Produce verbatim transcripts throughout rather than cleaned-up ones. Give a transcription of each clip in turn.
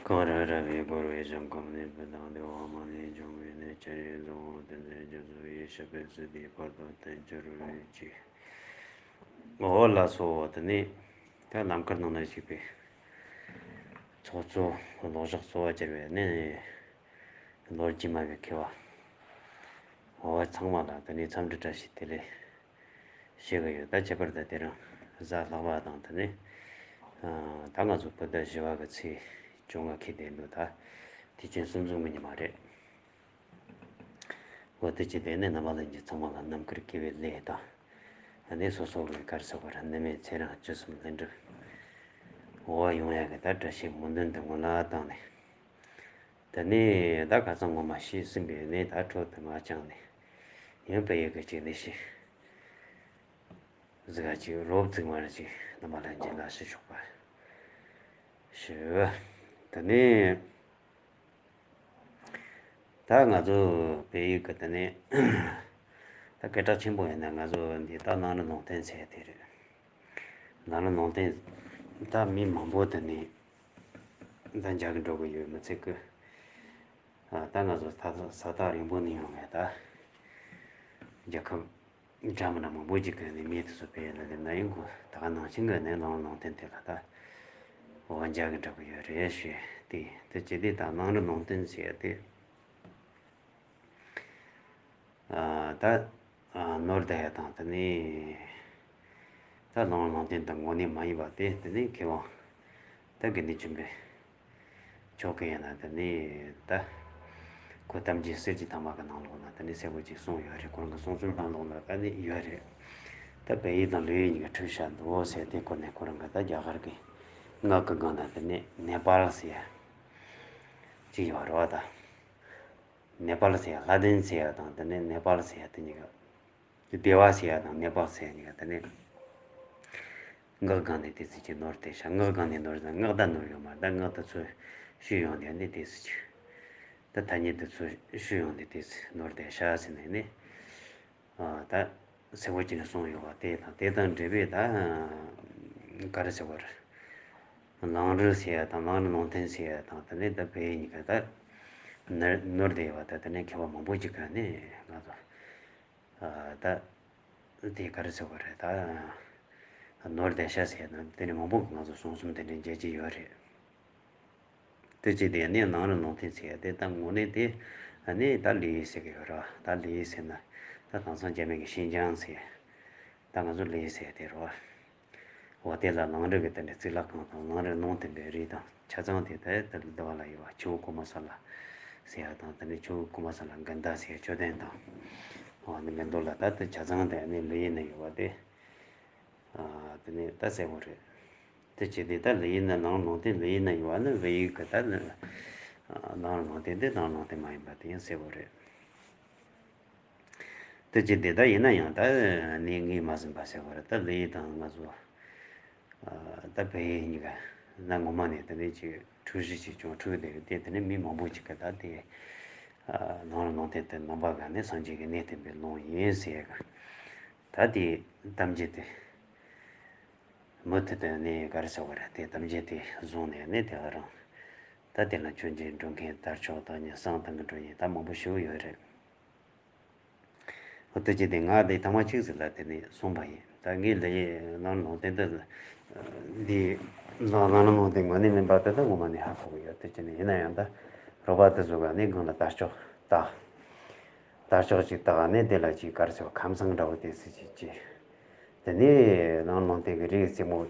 གངས་རི་ར་བས་བསྐོར་བའི་ཞིང་ཁམས་ནས། སྤུ་དང་བདེ་བ་མ་ལུས་འབྱུང་བའི་གནས། ཆར་ཡོད་རྫོང་དབུ་བསྟན་འཛིན་རྒྱ་མཚོ་ཡི། ཞབས་པད་སྲིད་མཐའི་བར་དུ་བརྟན་གྱུར་ཅིག་འོ་ལགས་སོ། དེ་ནས་ད་རྣམ་དཀར་ནང་ན་བཞུགས་པའི་ཚོགས་གཙོ་ལོག་ཞོག་གཙོ་བོ་གྱུར་པའི་ནི་ལོ་རྒྱུས་མ་བའི་མཁས་པ་འོ་ཚང་མ་ལ་དེ་ནས་འཚམས་འདྲི་བཀྲ་ཤིས་བདེ་ལེགས་ཞུ་གི་ཡོད། ད་ཁྱད་པར་དུ་དེ་རིང་གཟའ་ལྷག་པ་དང་དེ་ནས་ད་ང་ཚོ་བོད་ཟླ་བཞི་པ་གི་ཚེས་བཅོ་ལྔ་འཁེལ་བསྡད་འདུག་ད་དུས་ཆེན་གསུམ་གསུམ་གི་ཉི་མ་རེད། འོ་དེ་ཅི་དེ་ནས་རྣམ་པ་ལྷན་རྒྱས་ཚང་མ་ལ་རྣམ་དཀར་དགེ་བའི་ལས་དང་། ཨ་ནི་སོ་སོ་གི་གར་ཟེར་བ་ར་ནི་མེད་ཚེ་རིང་སྤྱོད་གསུམ་ལྷུན་གྲུབ། འོ་ཡོང་ཡ་གི་ད་བཀྲ་ཤིས་སྨོན་འདུན་དུ་སྔོན་ལ་བཏང་ནས། དེ་ནས་ད་ཁ་སང་ངོ་མ་ཤེས་ཟིན་པའི་ནས་ད་འཕྲོ་དུ་མ་བཅངས་ནས། ཡང་བལ་ཡུལ་གི་ཅིག་ནས་ཤི། ཟིག་ག་ཅིག་རོབ་ཙིག་མ་ར་ཅིག་རྣམ་པ་ལྷན་རྒྱས་ལ་ཞུ་ཆོག་པ་ཞུ། དེ་ནས། ད་ང་ཚོ་བལ་ཡུལ་གི་དེ་ནས་ད་སྐད་གྲགས་ཆེན་པོ་ཡིན་ན་ང་ཚོ་འདི་ད་ནང་རི་ལུང་བསྟན་ཟེར་དེ་རེད། ནང་རི་ལུང་བསྟན་ད་མི་མང་པོ་དེ་ནས་ད་མཇལ་གི་འགྲོ་གི་ཡོད་མི་ཚད་གི་ད་ང་ཚོ་ད་ས་ཐག་རིང་པོ་ནས་ཡོང་ངས་ད་རྒྱལ་ཁབ་འདྲ་མི་འདྲ་མང་པོ་ཅིག་གི་ནས་མི་དེ་ཚོ་ཕེབས་ཡོད་ན་དེ་ན་ཡིན་གོ་ད་ག་ནང་བཞིན་གི་ནས་ནང་རི་ལུང་བསྟན་དེ་ལ་ད་འོ་མཇལ་གི་འགྲོ་གི་ཡོད་རེད་ཞེས་དེ་དེ་ཅི་སྟེ་ད་ནང་རི་ལུང་བསྟན་ཟེར་ཡ་དེ། ཨ་ད་ཨ་ནོར་བསྡད་ཡ་དང་དེ་ནས་ད་ལུང་ལུང་བསྟན་དང་དངོས་གནས་མ་ཡིན་པ་དེ་དེ་ནས་མཁས་དབང་ད་དགེ་འདུན་ཆོས་འཕེལ་མཆོག་གི་ཡིན་ན་དེ་ནས་ད་ཁོ་གཏམ་རྒྱུད་གསེར་གྱི་ཐང་པ་གི་ནང་ལོགས་ན་དེ་ནས་གསལ་པོ་ཅིག་གསུངས་ཡོད་རེད། ཁོ་རང་གི་གསུང་རྩོམ་ནང་ལོགས་ན་ད་ནི་ཡོད་རེད། ད་བལ་ཡུལ་དང་ལི་ཡུལ་གཉིས་ཀ་འཁྲུག་བཞག་འདུག་ཟེར་དེ་སྐོར་ནས་ཁོ་རང་གི་ད་རྒྱ་གར་གི་ངག་གི་སྒང་ན་དེ་ནས་ནེ་པཱལ་ཟེར་ཡ་ཅིག་ཡོད་རེད་བ་ད། ནེ་པཱལ་ཟེར་ཡ་ལྷ་ལྡན་ཟེར་ཡ་དང་དེ་ནས་ནེ་པཱལ་ཟེར་ཡ་དེ་གཉིས་ཀ། བདེ་བ་ཟེར་ཡ་དང་ནེ་པཱལ་ཟེར་ཡ་གཉིས་ཀ་དེ་ནས་ངག་སྒང་ནས་དེ་ཚོ་ཅིག་ནོར་བསྡད་ཤག་ངག་སྒང་ནས་ནོར་ཟེར་ན་ངག་ད་ནོར་ཡོད་མ་རེད། ད་ངག་དེ་ཚོ་བཤུས་ཡོང་དེ་ནས་དེ་ཚོ་ཅིག་ད་ཐ་སྙད་དེ་ཚོ་བཤུས་ཡོང་དེ་དེ་ཚོ་ནོར་བསྡད་ཤག་ཟེར་ནས་ནི། ཨ་ད་གསལ་པོ་ཅིག་ནས་གསུངས་ཡོད་པ་དེ་དང་དེ་དང་འབྲེལ་བའི་ད་ག་རེ་ཟེར་བ་རེད། ནང་རི་ཟེར་ཡ་དང་ནང་རི་ལུང་བསྟན་ཟེར་ཡ་དང་དེ་ནས་ད་བལ་ཡུལ་གཉིས་ཀ་ད་ནོར་ནོར་བསྡད་ཡོད་པ་ད་དེ་ནས་མཁས་པ་མང་པོ་ཅིག་ག་ནས་ང་ཚོ་ཨ་ད་དེ་ག་རེ་ཟེར་བ་རེད། ད་ནོར་བསྡད་ཤག་ཟེར་ཡ་དང་དེ་ནས་མང་པོ་གི་ང་ཚོ་གསུང་རྩོམ་དེ་འདྲ་མཇལ་གྱི་ཡོད་རེད། དེ་ཅི་སྟེ་ནི་ནང་རི་ལུང་བསྟན་ཟེར་ཡ་དེ་ད་དངོས་གནས་དེ་ནི་ད་ལི་ཡུལ་ཟེར་གི་ཡོད་ར། ད་ལི་ཡུལ་ཟེར་ན་ད་དེང་སང་རྒྱ་མི་གི་ཤིན་ཅང་ཟེར། ད་ང་ཚོ་ལི་ཡུལ་ཟེར་དེ་རེད་བ། འོ་དེ་ལ་ནང་རི་གི་དེ་འདྲ་གཙུག་ལག་ཁང་དང་ནང་རི་ལུང་བསྟན་པའི་རི་དང་ཆ་ཚང་དེ་ད་དེ་ལ་འདི་བ་ལ་ཡོད་བ། ཆུ་བོ་ཀུ་མ་ས་ལ་ཟེར་ཡ་དང་དེ་ནི་ཆུ་བོ་ཀུ་མ་ས་ལ་དགོན་བདག་ཟེར་ཡ་མཆོད་རྟེན་དང་། འོ་ནི་མེ་མདོ་ལ་ད་དེ་ཆ་ཚང་དེ་ནི་ལི་ཡུལ་ན་ཡོད་བ་དེ། ཨ་དེ་ནས་ད་གསལ་པོ་རེད། དེ་བྱས་ཏེ་ད་ལི་ཡུལ་ན་ནང་ལུང་བསྟན་ལི་ཡུལ་ན་ཡོད་པ་ནི་བལ་ཡུལ་གི་ད་ནི་ནང་ལུང་བསྟན་དེ་ནང་ལུང་བསྟན་མ་ཡིན་པ་དེ་ཡང་གསལ་པོ་རེད། དེ་བྱས་ཏེ་ད་ཡིན་ན་ཡང་ད་ནི་ངས་མ་ཟིན་པ་གསལ་པོ་རེད། ད་ལི་ཡུལ་དང་ང་ཚོ་ད་བལ་ཡུལ་གཉིས་ཀ་ན་ངོ་མ་ནས་དེ་ནས་ཅིག་འཁྲུག་གཞི་ཅིག་བྱུང་འཁྲུག་བསྡད་ཡོད་དེ། དེ་ནས་མི་མང་པོ་ཅིག་གི་ད་དེ་ནང་ལུང་བསྟན་དེ་ནང་པ་ག་ནས་སངས་རྒྱས་ཀྱི་གནས་བསྟན་པའི་ལུང་ཡིན་ཟེར་གི་ད་དེ་གཏམ་རྒྱུད་དེ་མུ་མཐུད་དུ་ནས་ག་རེ་ཟེར་བ་རེད། དེ་གཏམ་རྒྱུད་དེ་བཟུང་ནས་ནས་དེ་ལ་རང་ད་དེ་ལ་མཆོད་མཇལ་འགྲོ་མཁན་དར་ལྕོག་བཏང་མཁན་བསང་བཏང་གི་འགྲོ་མཁན་ད་མང་པོ་ཞིག་ཡོད་རེད། འོ་དེ་བྱས་ཏེ་ང་དེ་ཐེངས་མ་གཅིག་ཟིག་ལ་དེ་ནས་གསུངས་པ་ཡིན། ད་ངས་ལི་ཡུལ་ནང་ལུང་བསྟན་དེ་འདི་ནང་ལུང་བསྟན་དངོས་གནས་མིན་པ་དེ་ད་ངོ་མ་ནས་ཧ་གོ་གི་ཡོད། དེ་བྱས་ནས་ཡིན་ན་ཡང་ད་རོགས་པ་དེ་ཚོ་ག་ནས་སྒང་ལ་དར་ལྕོག་བཏགས། དར་ལྕོག་ཅིག་བཏགས་ནས་དེ་ལ་ཅིག་ག་རེ་ཟེར་བ་ཁམས་བཟང་འདྲ་བོ་དེ་ཟེར་ཅིག་ཅིག་དེ་ནས་ནང་ལུང་བསྟན་གྱི་རིགས་རྩེ་མོ་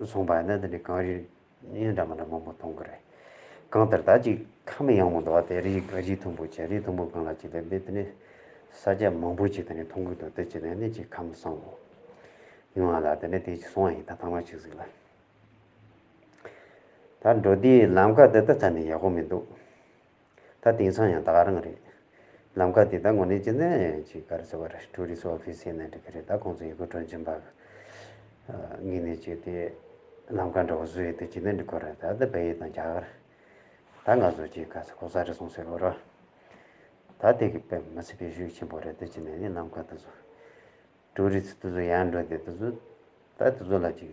སོང་པ་ཡིན་ན་དེ་ནས་གངས་རི་ཡིན་འདྲ་མི་འདྲ་མང་པོ་མཐོང་གི་རེད། གང་ལྟར་ད་ཅིག་ཁམས་ཡངས་མོ་འདུག་བ། དེ་རི་རི་མཐོན་པོ་བྱས། རི་མཐོན་པོ་སྒང་ལ་ཅིག་སླེབས་དུས་དེ་ནས་ས་ཆ་མང་པོ་ཅིག་དེ་ནས་མཐོང་གི་འདུག་དེ་ཅིག་ནས་ནི་ཅིག་ཁམས་བཟང་བོ་ཡོང་བ་ལ་དེ་ནས་དེ་ཅིག་སོང་བ་ཡིན། ད་ཐེངས་མ་གཅིག་ཟིག་ལ། ད་འགྲོ་དུས་ལམ་ཁ་དེ་ད་ད་ནི་ཡག་པོ་མི་འདུག་ད་དེང་སང་ཡང་ད་ག་རང་རེད། ལམ་ཁ་དེ་ད་དངོས་གནས་ཅི་ནས་ཅིག་ག་རེ་ཟེར་བ་རེད། ཊུ་རི་སི་ཊི་ཨོ་ཕི་སི་ཟེར་ན་འགྲིག་གི་རེད། ད་ཁོང་ཚོ་ཡི་གེ་དྲུང་ཆེན་པ་ངོས་ནས་ཅིག་དེ་ལམ་ཁ་འདྲ་བོ་བཟོས་ཡོད་དེ་ཅི་ནས་འགྲིག་གི་རེད། ད་ད་བལ་ཡུལ་དང་རྒྱ་གར་ད་ང་ཚོ་ཅིག་ག་ས་གོ་ས་རེ་སོང་ཟེར་བ་རེད། ད་དེ་གི་དཔེ་མི་སྲིད་པའི་ཤུགས་ཆེན་པོ་རེད། དེ་ཅི་ནས་ནི་ལམ་ཁ་དེ་ཚོ་ཊུ་རི་སི་ཊི་དེ་ཚོ་ཡར་འགྲོ་དེ་དེ་ཚོ་ད་དེ་ཚོ་ལ་ཅིག་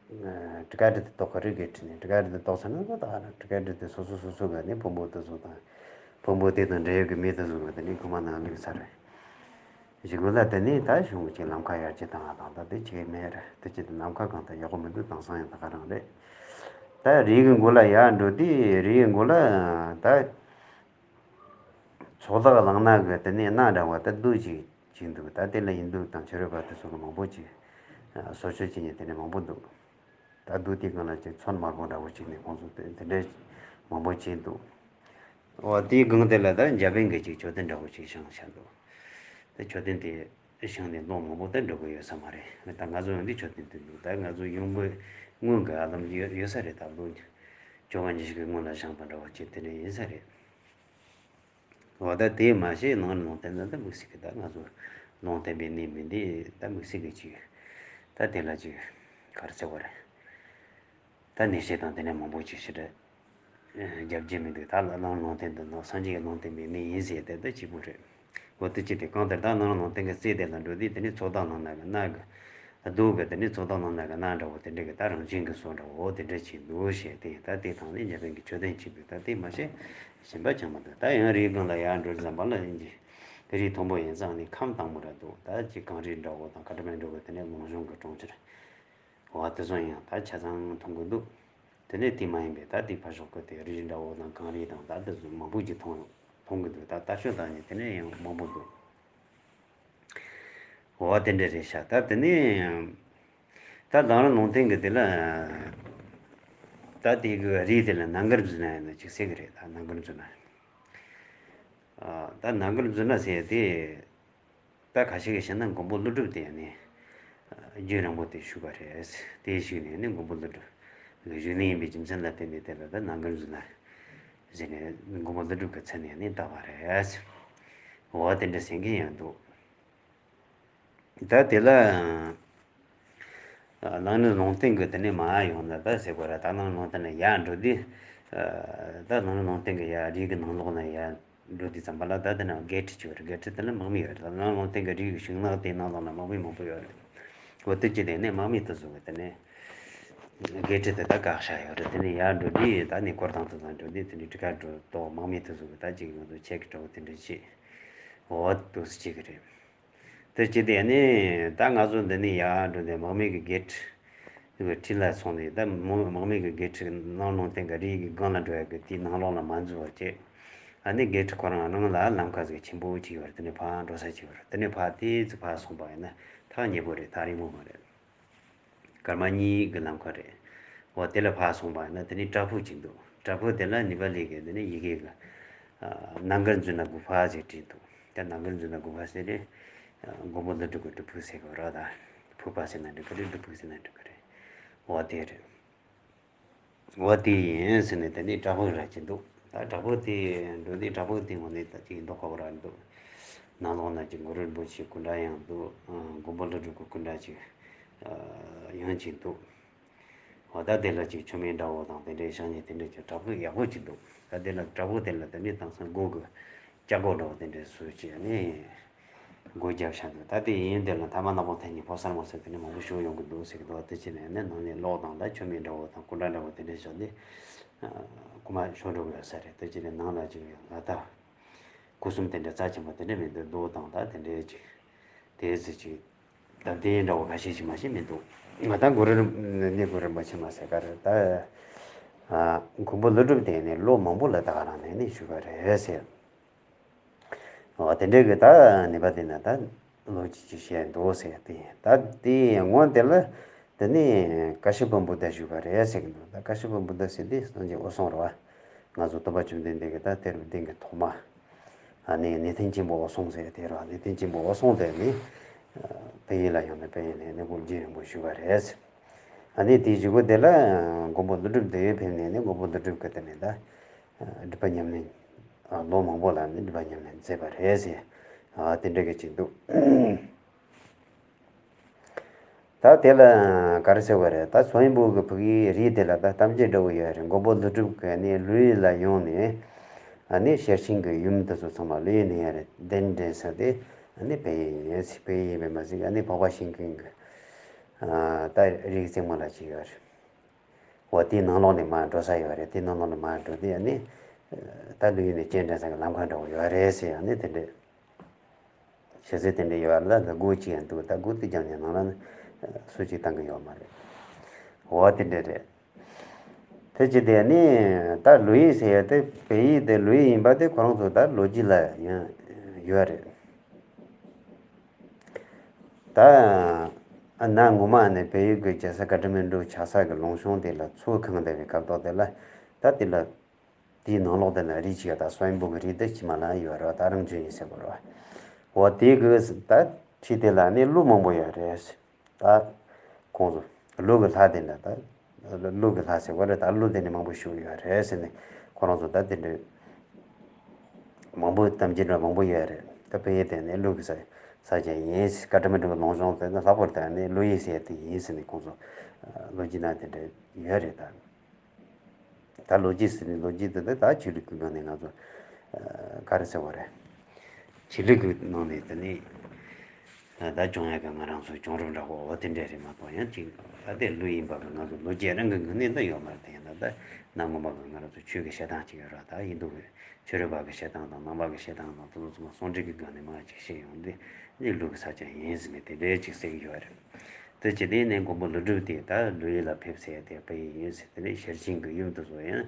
ཨ་ཊི་ཀ་ཊི་དེ་ཏོག་གི་རིགས་གི་ཁྲིད་ནས། ཊི་ཀ་ཊི་དེ་ཏོག་ཚར་ན་ད་ཊི་ཀ་ཊི་དེ་སོ་སོ་སོ་སོ་གི་ནི་ཕུང་པོ་དེ་ཚོ་དང་། ཕུང་པོ་དེ་དང་འབྲེལ་ཡོད་ཀྱི་མི་དེ་ཚོ་གི་དེ་ནི་རྐུན་མ་ནང་བླུགས་ཚར་རེད། གཞུག་གུ་ལ་དེ་ནི་ད་གཞུང་གི་ལམ་ཁ་ཡར་རྒྱས་བཏང་བ་དང་ད་དེ་བྱེད་མེད་རེད། དེ་བྱེད་དུས་ལམ་ཁ་གང་ལྟར་ཡག་པོ་མི་འདུག་དེང་སང་ཡང་ད་ག་རང་རེད། ད་རིའི་གི་མགོ་ལ་ཡར་འགྲོ་དུས་རིའི་མགོ་ལ་ད་མཚོ་ཐོག་ལངས་ན་གི་དེ་ནས་གནའ་འདྲ་བ་ད་རྡོ་ཅིག་ཅིག་འདུག་ད་དེ་ལ་ཡིན་འདུག་དང་ཕྱི་རོལ་པ་དེ་ཚོ་གི་མང་པོ་ཅིག་བཟོ་བཅོས་བྱེད་མཁན་དེ་འདྲ་མང་པོ་འདུག་ད་རྡོ་དེའི་སྒང་ལ་ཅིག་ཚོན་དམར་པོ་འདྲ་བོ་ཅིག་ནས་ཁོང་ཚོ་དེ་དེ་འདྲ་མང་པོ་བྱས་འདུག་འོ་དེའི་སྒང་དེ་ལ་ད་འཇར་པན་གི་ཅིག་མཆོད་རྟེན་འདྲ་བོ་ཅིག་བཞེངས་བཞག་འདུག་ད་མཆོད་རྟེན་དེ་བཞེངས་ནས་ལོ་མང་པོ་ད་འགྲོ་གི་ཡོད་ས་མ་རེད། ད་ང་ཚོ་ཡོང་དུས་མཆོད་རྟེན་དེ་འདུག་ད་ང་ཚོ་ཡོང་གི་སྔོན་གི་ཨ་ལམ་ཡོད་ཡོད་ས་རེད། ད་ལོ་བཅོ་ལྔ་ཉི་ཤུ་གི་སྔོན་ལ་བཞེངས་པ་འདྲ་བོ་ཅིག་དེ་འདྲ་ཡིན་ས་རེད། འོ་ད་དེ་མ་ཤེས་ནང་ལུང་བསྟན་ན་ད་དམིགས་བསལ་གི་ད་ང་ཚོ་ལུང་བསྟན་པའི་གནས་མིན་འདི་ད་དམིགས་བསལ་གི་ཅིག་ད་དེ་ལ་ཅིག་ག་རེ་ཟེར་བ་རེད། ད་ནས་བཤད་དང་དེ་ནས་མང་པོ་ཅིག་ཞེ་དྲག་རྒྱབ་རྒྱུ་མི་འདུག་ད་ལ་ནང་ལུང་བསྟན་དུ་ནང་སངས་རྒྱས་ཀྱི་ལུང་བསྟན་པའི་གནས་ཡིན་ཟེར་དེ་ད་གཅིག་པུ་རེད། འོ་དེ་ཅི་སྟེ་གང་ལྟར་ད་ནང་ལུང་བསྟན་གི་རྩེ་དེ་ལ་འགྲོ་དུས་དེ་ནས་མཚོ་ཐོག་ནང་ན་གི་གནའ་གི་རྡོ་གི་དེ་ནས་མཚོ་ཐོག་ནང་ན་གི་གནའ་འདྲ་བོ་དེ་འདྲ་གི་ད་རང་བཞིན་གི་བཟོ་འདྲ་བོ་དེ་འདྲ་ཅིག་འདུག་ཞེས་དེ་ད་དེ་དང་ནི་འཇར་པན་གི་མཆོད་རྟེན་ཅིག་འདུག་ད་དེ་མ་ཤེས་གཞན་པ་ཅང་མི་འདུག་ད་ཡང་རིའི་སྒང་ལ་ཡར་འགྲོ་ཙམ་པ་ལ་ཡིན་གྱི་རི་མཐོན་པོ་ཡིན་ཙང་ནི་ཁམས་དྭངས་མོ་ར་འདུག་ད་ཅིག་གངས་རི་འདྲ་བོ་དང་ཀ་ཏ་མན་ཌུ་གི་དེ་ནས་ལུང་གཤོང་གི་གྲོང་ཁྱེར་བ་དེ་ཚོ་ཡང་ད་ཆ་ཚང་མཐོང་གི་འདུག་དེ་ནས་དེ་མ་ཡིན་པའི་ད་དེ་ཕར་ཕྱོགས་ཀྱི་དེ་རི་འདྲ་བོ་དང་གངས་རི་དང་ད་དེ་ཚོ་མང་པོ་ཅིག་མཐོང་མཐོང་གི་འདུག་ད་ལྟ་ཤོད་དང་ནི་དེ་ནས་ཡང་མང་པོ་འདུག་འོ་དེ་འདྲ་རེད་ཤག་ད་དེ་ནས་ད་ནང་ལུང་བསྟན་གྱི་དེ་ལ་ད་དེ་གི་རི་དེ་ལ་རྣམ་དཀར་མཛོད་ན་ཡིན་ན་ཅིག་ཟེར་གི་རེད། ད་རྣམ་དཀར་མཛོད་ན་ད་རྣམ་དཀར་མཛོད་ན་ཟེར་དེ། ད་ཁ་ཤས་ཀྱིས་བཤད་ན་མགོན་པོ་ཀླུ་སྒྲུབ་དེ་ནི་རྒྱུན་རིང་པོ་དེ་བཞུགས་པ་རེད། དེ་བཞུགས་ནས་ནི་མགོན་པོ་ཀླུ་སྒྲུབ་ཀྱི་བཞུགས་གནས་ཡིན་པའི་རྒྱུ་མཚན་ལ་བརྟེན་ནས་དེ་ལ་ད་རྣམ་དཀར་མཛོད་ན་ཟེར་ནས་མགོན་པོ་ཀླུ་སྒྲུབ་ཀྱི་མཚན་ནས་ནི་བཏགས་པ་རེད། འོ་དེ་འདྲ་ཟེར་མཁན་ཡང་འདུག་ད་དེ་ལ་ནང་ནི་ལུང་བསྟན་གྱི་དེ་ནས་མར་ཡོང་ན་ད་ཟེར་དགོས་ར། ད་ནང་ལུང་བསྟན་ལ་ཡར་འགྲོ་དུས་ད་ནང་ལུང་བསྟན་གྱི་ཡར་རིའི་གི་ནང་ལོགས་ན་ཡར་འགྲོ་དུས་ཙམ་པ་ལ་ད་དེ་ན་གེ་ཊི་ཅིག་ཡོད་རེད། གེ་ཊི་དེ་ལ་དམག་མི་ཡོད་རེད། ད་ནང་ལུང་བསྟན་གྱི་རིའི་གི་ཤིང་ནགས་དེའི་ནང་ལོགས་ན་དམག་མི་མང་པོ་ཡོད་རེད། འོ་དེ་ཅི་དེ་ནས་དམག་མི་དེ་ཚོ་གི་དེ་ནས་གེ་ཊི་དེ་ད་བཀག་བཞག་ཡོད་རེད། དེ་ནས་ཡར་འགྲོ་དུས་ད་ནི་སྐོར་ཐང་དེ་ཚོ་འགྲོ་དུས་དེ་ནས་ཊི་ཀ་ཊི་ཏོག་དམག་མི་དེ་ཚོ་གི་ད་ཅིག་ང་ཚོ་ཆེ་གི་འདྲ་བོ་དེ་འདྲ་བྱེད། འོ་དེ་ཚོ་བྱེད་གི་རེད། དེ་བྱས་ཏེ་ནི་ད་ང་ཚོ་འདི་ནས་ཡར་འགྲོ་དུས་དམག་མི་གི་གེ་ཊི་གི་འཁྲིས་ལ་སོང་ནས་ད་དམག་མི་གི་གེ་ཊི་ནང་ལུང་བསྟན་གྱི་རིའི་གི་སྒང་ལ་འགྲོ་ཡག་གི་དེའི་ནང་ལོགས་ལ་མ་འཛུལ་བ་བྱས། ཨ་ནི་གེ་ཊི་ཁོ་རང་རང་ལ་ལམ་ཁ་ཟིག་ཆེན་པོ་ཅིག་ཡོད་རེད། དེ་ནས་ཕར་འགྲོ་ས་ཅིག་ཡོད་རེད། དེ་ནས་ཕར་དེ་ཚོ་ཕར་སོང་པ་ཡིན་ན་ཐག་ཉེ་པོ་རེད། ཐག་རིང་པོ་མ་རེད། སྐར་མ་གཉིས་ཀྱི་ལམ་ཁ་རེད། འོ་དེ་ལ་ཕར་སོང་པ་ཡིན་ན་དེ་ནས་བྲག་ཕུག་ཅིག་འདུག་བྲག་ཕུག་དེ་ལ་ནི་པ་ལི་གི་དེ་ནས་ཡི་གེ་གི་རྣམ་དཀར་མཛོད་ན་གུ་ཕ་ཟེར་བྲིས་འདུག་ད་རྣམ་དཀར་མཛོད་ན་གུ་ཕ་ཟེར་ཏེ་མགོན་པོ་ཀླུ་སྒྲུབ་ཀྱི་སྒྲུབ་ཕུག་ཟེར་གི་རེད། ད་ཕུག་པ་ཟེར་ན་འགྲིག་གི་རེད། སྒྲུབ་ཕུག་ཟེར་ན་འགྲིག་གི་རེད། འོ་དེ་རེད། འོ་དེ་ཡིན་ཟེར་ནས་དེ་ནས་བྲག་ཕུག་ར་ཅིག་འདུག་ད་བྲག་ཕུག་དེ་འགྲོ་དུས་བྲག་ཕུག་དེ་ངོས་ནས་ད་ཅིག་མདོག་ཁ་པོ་ར་འདུག་ནང་ལོགས་ན་ཅིག་གུ་རུ་རིན་པོ་ཆེའི་སྐུ་འདྲ་ཡང་འདུག་ཨ། མགོན་པོ་ཀླུ་སྒྲུབ་ཀྱི་སྐུ་འདྲ་ཅིག་ཨ། ཡང་ཅིག་འདུག་འོ་ད་དེ་ལ་ཅིག་མཆོད་མེ་འདྲ་བོ་དང་དེ་འདྲའི་བཞེངས་ནས་དེ་འདྲའི་ཅིག་བྲག་ཕུག་ཡག་པོ་ཅིག་འདུག་ད་དེ་ལ་བྲག་ཕུག་དེ་ལ་དེ་ནས་དེང་སང་སྒོ་གི་ལྕགས་སྒོ་འདྲ་བོ་དེ་འདྲའི་བཟོས་བྱས་ནས། སྒོ་བརྒྱབ་བཞག་འདུག་ད་དེ་ཡིན་དེ་ལ་ཐ་མག་ནག་པོ་འཐེན་ནས་ཕོ་གསར་མོ་གསར་དེ་ནས་མང་པོ་ཤོར་ཡོང་གི་འདུག་ཟེར་གི་འདུག་དེ་ཕྱིན་ནས་ནི་ནང་ནས་གློག་དང་ད་མཆོད་མེ་འདྲ་བོ་དང་སྐུ་འདྲ་འདྲ་བོ་དེ་འདྲས་བཞག་སྟེ། རྐུན་མ་ཤོར་འགྲོ་གི་ཡོད་ས་རེད། དེ་ཕྱིན་ནས་ནང་ལ་ཅིག་ལ་ད་སྒོ་གསུམ་དེ་འདྲ་རྩ་ཆེན་པོ་དེ་འདྲས་མི་འདུག་རྡོ་དང་ད་དེ་འདྲས་ཅིག་དེ་ཚོ་ཅིག་ད་དེ་འདྲ་བོ་ཁ་ཤས་ཤིག་མ་ཤེས་མི་འདུག་ང་ད་གུ་རུ་ནི་གུ་རུ་རིན་པོ་ཆེ་མ་ཟེར་ག་རེ་ད། ཨ། མགོན་པོ་ཀླུ་སྒྲུབ་དེ་ནི་ལོ་མང་པོ་ལ་ད་ག་རང་ནས་ནི་བཞུགས་པ་རེད་ཟེར། འོ་དེ་འདྲའི་གི་ད་ནི་པ་དེ་ན་ད་ལོ་གཅིག་ཅིག་བཤད་འདུག་ཟེར་ཏེ། ད་དེའི་སྔོན་དེ་ལ་དེ་ནི་ཀ་ཤི་པ་བུདྡྷ་བཞུགས་པ་རེད་ཟེར་གི་འདུག་ད་ཀ་ཤི་པ་བུདྡྷ་ཟེར་དེ་སངས་རྒྱས་འོད་སྲུང་རེད་བ། ང་ཚོ་སྟོན་པ་བཅོམ་ལྡན་འདས་ཀྱི་ད་དེ་རུ་གདན་གྱི་ཐོག་མ། ཨ་ནི་ནེ་ཐན་ཆེན་པོ་འོད་སྲུང་ཟེར་དེ་རེད་བ། ནེ་ཐན་ཆེན་པོ་འོད་སྲུང་དེ་ནི་དཔལ་ཡུལ་ལ་ཡོང་ནས་དཔལ་ཡུལ་ནས་ནི་སྐུ་རྒྱུན་རིང་པོ་བཞུགས་པ་རེད། ཨ་ནི་དེའི་གཞུག་གུ་དེ་ལ་མགོན་པོ་ཀླུ་སྒྲུབ་འདི་ཕེབས་ནས་ནི་མགོན་པོ་ཀླུ་སྒྲུབ་ཀྱི་དེ་ནས་ད་སྒྲུབ་པ་ཉམས་ལེན། ལོ་མང་པོ་ལ་ནི་སྒྲུབ་པ་ཉམས་ལེན་མཛད་པ་རེད་ཟེར། ཨ། དེ་འདྲ་གི་ཅིག་འདུག་ད་དེ་ལ་ག་རེ་ཟེར་བ་རེད། ད་མཚོ་སྔོན་པོ་གི་ཕ་གིའི་རི་དེ་ལ་ད་གཏམ་རྒྱུད་འདྲ་བོ་ཡོད་རེད། མགོན་པོ་ཀླུ་སྒྲུབ་ཀྱིས་ནི་ལུས་ལ་ཡོང་ནས་ཨ་ནི་ཤེར་ཕྱིན་གྱི་ཡུམ་དེ་ཚོ་ཚང་མ་ལུས་ནས་ཡར་གདན་འདྲེན་ས་དེ་ཨ་ནི་དཔལ་ཡུལ་ཡིན། དཔལ་ཡུལ་ཡིན་པས་མ་ཟད་ཨ་ནི་འཕགས་པ་ཤིང་ཀུན་གྱི་ ད་རིགས་རྩེ་མོ་ལ་ཅིག་ཡོད་རེད། འོ་དེའི་ནང་ལོགས་ནས་མར་འགྲོ་ས་ཡོད་རེད། དེའི་ནང་ལོགས་ནས་མར་འགྲོ་དུས་ཨ་ནི་ད་ལོས་ཡིན་ནས་སྤྱན་འདྲེན་ས་གི་ལམ་ཁ་འདྲ་བོ་ཡོད་རེད་ཟེར། ཨ་ནི་དེ་འདྲས་ཞེ་ས་དེ་འདྲས་ཡོད་རེད། ད་སྒོ་གཅིག་ཡང་འདུག་ད་སྒོ་དེ་རྒྱབ་ནས་ནང་ལ་ནི་སུ་གཅིག་བཏང་གི་ཡོད་མ་རེད། འོ་དེ་འདྲས་རེད། དེ་བྱས་དེ་ནི་ད་ལོ་ཡིག་ཟེར་ཡ་དེ་བོད་ཡིག་དེ་ལོ་ཡིག་ཡིན་པ་དེ་ཁོ་རང་ཚོ་ད་ལོ་རྒྱུས་ལ་ཡང་ཡོད་རེད། ད་གནའ་སྔོན་མ་ནས་བལ་ཡུལ་གྱི་རྒྱལ་ས་ཀ་ཐ་མན་གྲུ་ཆགས་ས་གི་ལུང་གཤོང་དེ་ལ་མཚོ་གང་བསྡད་པའི་སྐབས་ཐོག་དེ་ལ་ད་དེ་ལ་དེའི་ནང་ལོགས་དེ་ན་རི་ཅིག་ཡོད། ད་སོན་པོ་གི་རི་དེ་ཕྱི་མ་ལ་ཡོད་རེད། ད་རང་བྱོན་ཡིན་ཟེར་བ་རེད་བ། འོ་དེ་གི་ད་ཁྲི་དེ་ལ་ནི་ཀླུ་མང་པོ་ཡོད་རེད། ད་ཁོང་ཚོ་ཀླུ་གི་ལྷ་དེ་འདྲ་ད་ཀླུ་གི་ལྷ་ཟེར་བ་རེད། ད་ཀླུ་དེ་ནི་མང་པོ་བཞུགས་ཡོད་རེད་ཟེར་ནས་ཁོ་རང་ཚོ་ད་དེ་འདྲའི་མང་པོ་གཏམ་རྒྱུད་འདྲ་མང་པོ་ཡོད་རེད། ད་བོད་ཡིག་དེ་ནི་ཀླུ་གི་ས་ས་ཆ་ཡིན། ཀ་ཐ་མན་གྲུ་གི་ལུང་གཤོང་དེ་ནི་ལྷག་པར་དུ་ནི་ཀླུ་ཡིག་ཟེར་དེ་ཡིན་ཟེར་ནས་ཁོང་ཚོ་ལོ་རྒྱུས་ནང་དེ་འདྲ་ཡོད་རེད། ད། ད་ལོ་རྒྱུས་ཟེར་ནས་ལོ་རྒྱུས་དེ་ད་ད་ཆོས་ལུགས་ཀྱི་སྒང་ནས་ང་ཚོ་ག་རེ་ཟེར་བ་རེད། ཆོས་ལུགས་ཀྱི་ནང་ནས་དེ་ནས་ད་ད་སྐྱོང་ཡག་གི་ང་རང་ཚོ་སྐྱོང་རིམ་འདྲ་བོ་འོ་དེ་འདྲ་རེད་མ་གཏོགས་ཡང་ཅིག་ད་དེ་ཀླུ་ཡིན་པ་གི་ང་ཚོ་ལོ་རྒྱུས་རང་གི་ངོས་ནས་ད་ཡོད་མ་རེད། ད་ཡིན་ན་ད་གནའ་སྔོན་མ་གི་ང་རང་ཚོ་ཆོས་ཀྱི་བཤད་སྟངས་ཅིག་ཡོད་ར། ད་ཡིན་འདུག་གི་ཆོས་རིག་པ་གི་བཤད་སྟངས་དང་ནང་པ་གི་བཤད་སྟངས་དང་དེ་ཚོ་ཚང་མ་ཟུང་འབྲེལ་གྱི་སྒང་ནས་མ་ཅིག་བཤད་ཡོང་དུས་ནི་ཀླུ་གི་ས་ཆ་ཡིན་ཟེར་ནས་དེ་འདྲའི་ཅིག་ཟེར་གི་ཡོད་རེད། དེ་བྱས་དེ་ནས་མགོན་པོ་ཀླུ་སྒྲུབ་དེ་ད་ལོ་ཡིག་ལ་ཕེབས་ཟེར་དེ་བོད་ཡིག་ཡིན་ཟེར། དེ་ནས་ཤེར་ཕྱིན་གྱི་ཡུམ་དེ་ཚོ་ཡང་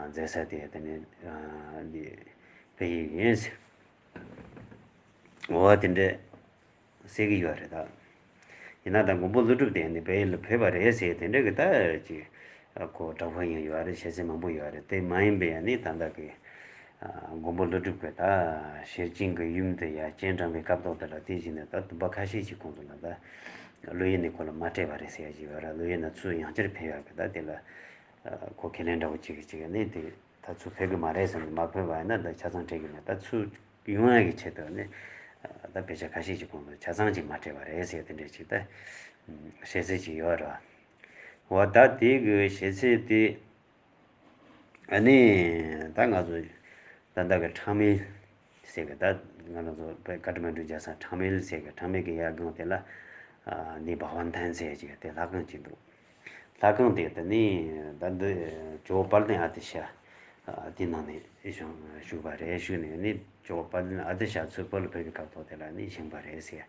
མཛད་ས་དེ་དེ་ནས་འདི་བོད་ཡིག་ཡིན་ཟེར། འོ་དེ་འདྲས་ཟེར་གྱི་ཡོད་རེད་ད། ཡིན་ན་ད་མགོན་པོ་ཀླུ་སྒྲུབ་དེ་ནི་བོད་ཡིག་ལ་ཕེབས་པ་རེད་ཟེར་དེ་འདྲས་ཀྱི་ད་ཅིག་ཁོ་གྲགས་པ་ཡང་ཡོད་རེད། བཤད་ཚུལ་མང་པོ་ཡོད་རེད། དེ་མ་ཡིན་པའི་ཡང་ནི་ད་ལྟ་གི་མགོན་པོ་ཀླུ་སྒྲུབ་ཀྱི་ད་ཤེར་ཕྱིན་གྱི་ཡུམ་དེ་ཡ་སྤྱན་དྲངས་པའི་སྐབས་ཐོག་དེ་ལ་དེ་བཞིན་དུ་ད་བསྡུམ་པ་ཁ་ཤས་ཤིག་ཁོང་ཚོ་ལ་ད་ལོ་ཡིག་ནས་ཁོ་ལ་མ་སྤྲད་པ་རེད་ཟེར་ཡ་ཞིག་ཡོད་ར། ལོ་ཡིག་ནས་ཚུར་ཡང་བསྐྱར་ཕེབས་ཡག་གི་ད་དེ་ལ་ཁོ་ཁས་ལེན་འདྲ་བོ་བྱེད་གི་བྱེད་གི་ནས་དེ་ད་ཚུར་ཕེབས་གི་མ་རེད་ཟེར་ནས་མ་ཕེབས་པ་ཡིན་ན་ད་ཆ་ཚང་སྤྲད་གི་མེད། ད་ཚུར་ཡོང་ཡག་གི་ཆེད་དུ་ནས་ད་དཔེ་ཆ་ཁ་ཤས་ཤིག་ཁོང་ཚོ་ཆ་ཚང་ཅིག་མ་སྤྲད་པ་རེད་ཟེར་དེ་འདྲས་ཅིག་ད་བཤད་ཚུལ་ཅིག་ཡོད་ར། འོ་ད་དེ་གི་བཤད་ཚུལ་དེ། ཨ་ནི་ད་ང་ཚོ་ད་ལྟ་གི་ཁྲ་མིལ་ཟེར་གི་ད་ང་རང་ཚོ་ཀ་ཐ་མན་གྲུ་རྒྱལ་ས་ཁྲ་མིལ་ཟེར་གི་ཁྲ་མིལ་གི་ཡར་སྒང་དེ་ལ་ཨ་ནི་བྷ་ཝན་ཐན་ཟེར་གི་དེ་ལྷ་ཁང་ཅིག་འདུག་ལྷ་ཁང་དེ་ད་ནི་ད་འདི་ཇོ་བོ་དཔལ་ལྡན་ཨ་ཏི་ཤ་དེ་ནང་ནས་བཞུགས་པ་རེད། བཞུགས་ནས་ནི་ཇོ་བོ་དཔལ་ལྡན་ཨ་ཏི་ཤ་ཚུར་བོད་ལ་ཕེབས་པའི་སྐབས་ཐོག་དེ་ལ་ནི་བཞེངས་པ་རེད་ཟེར་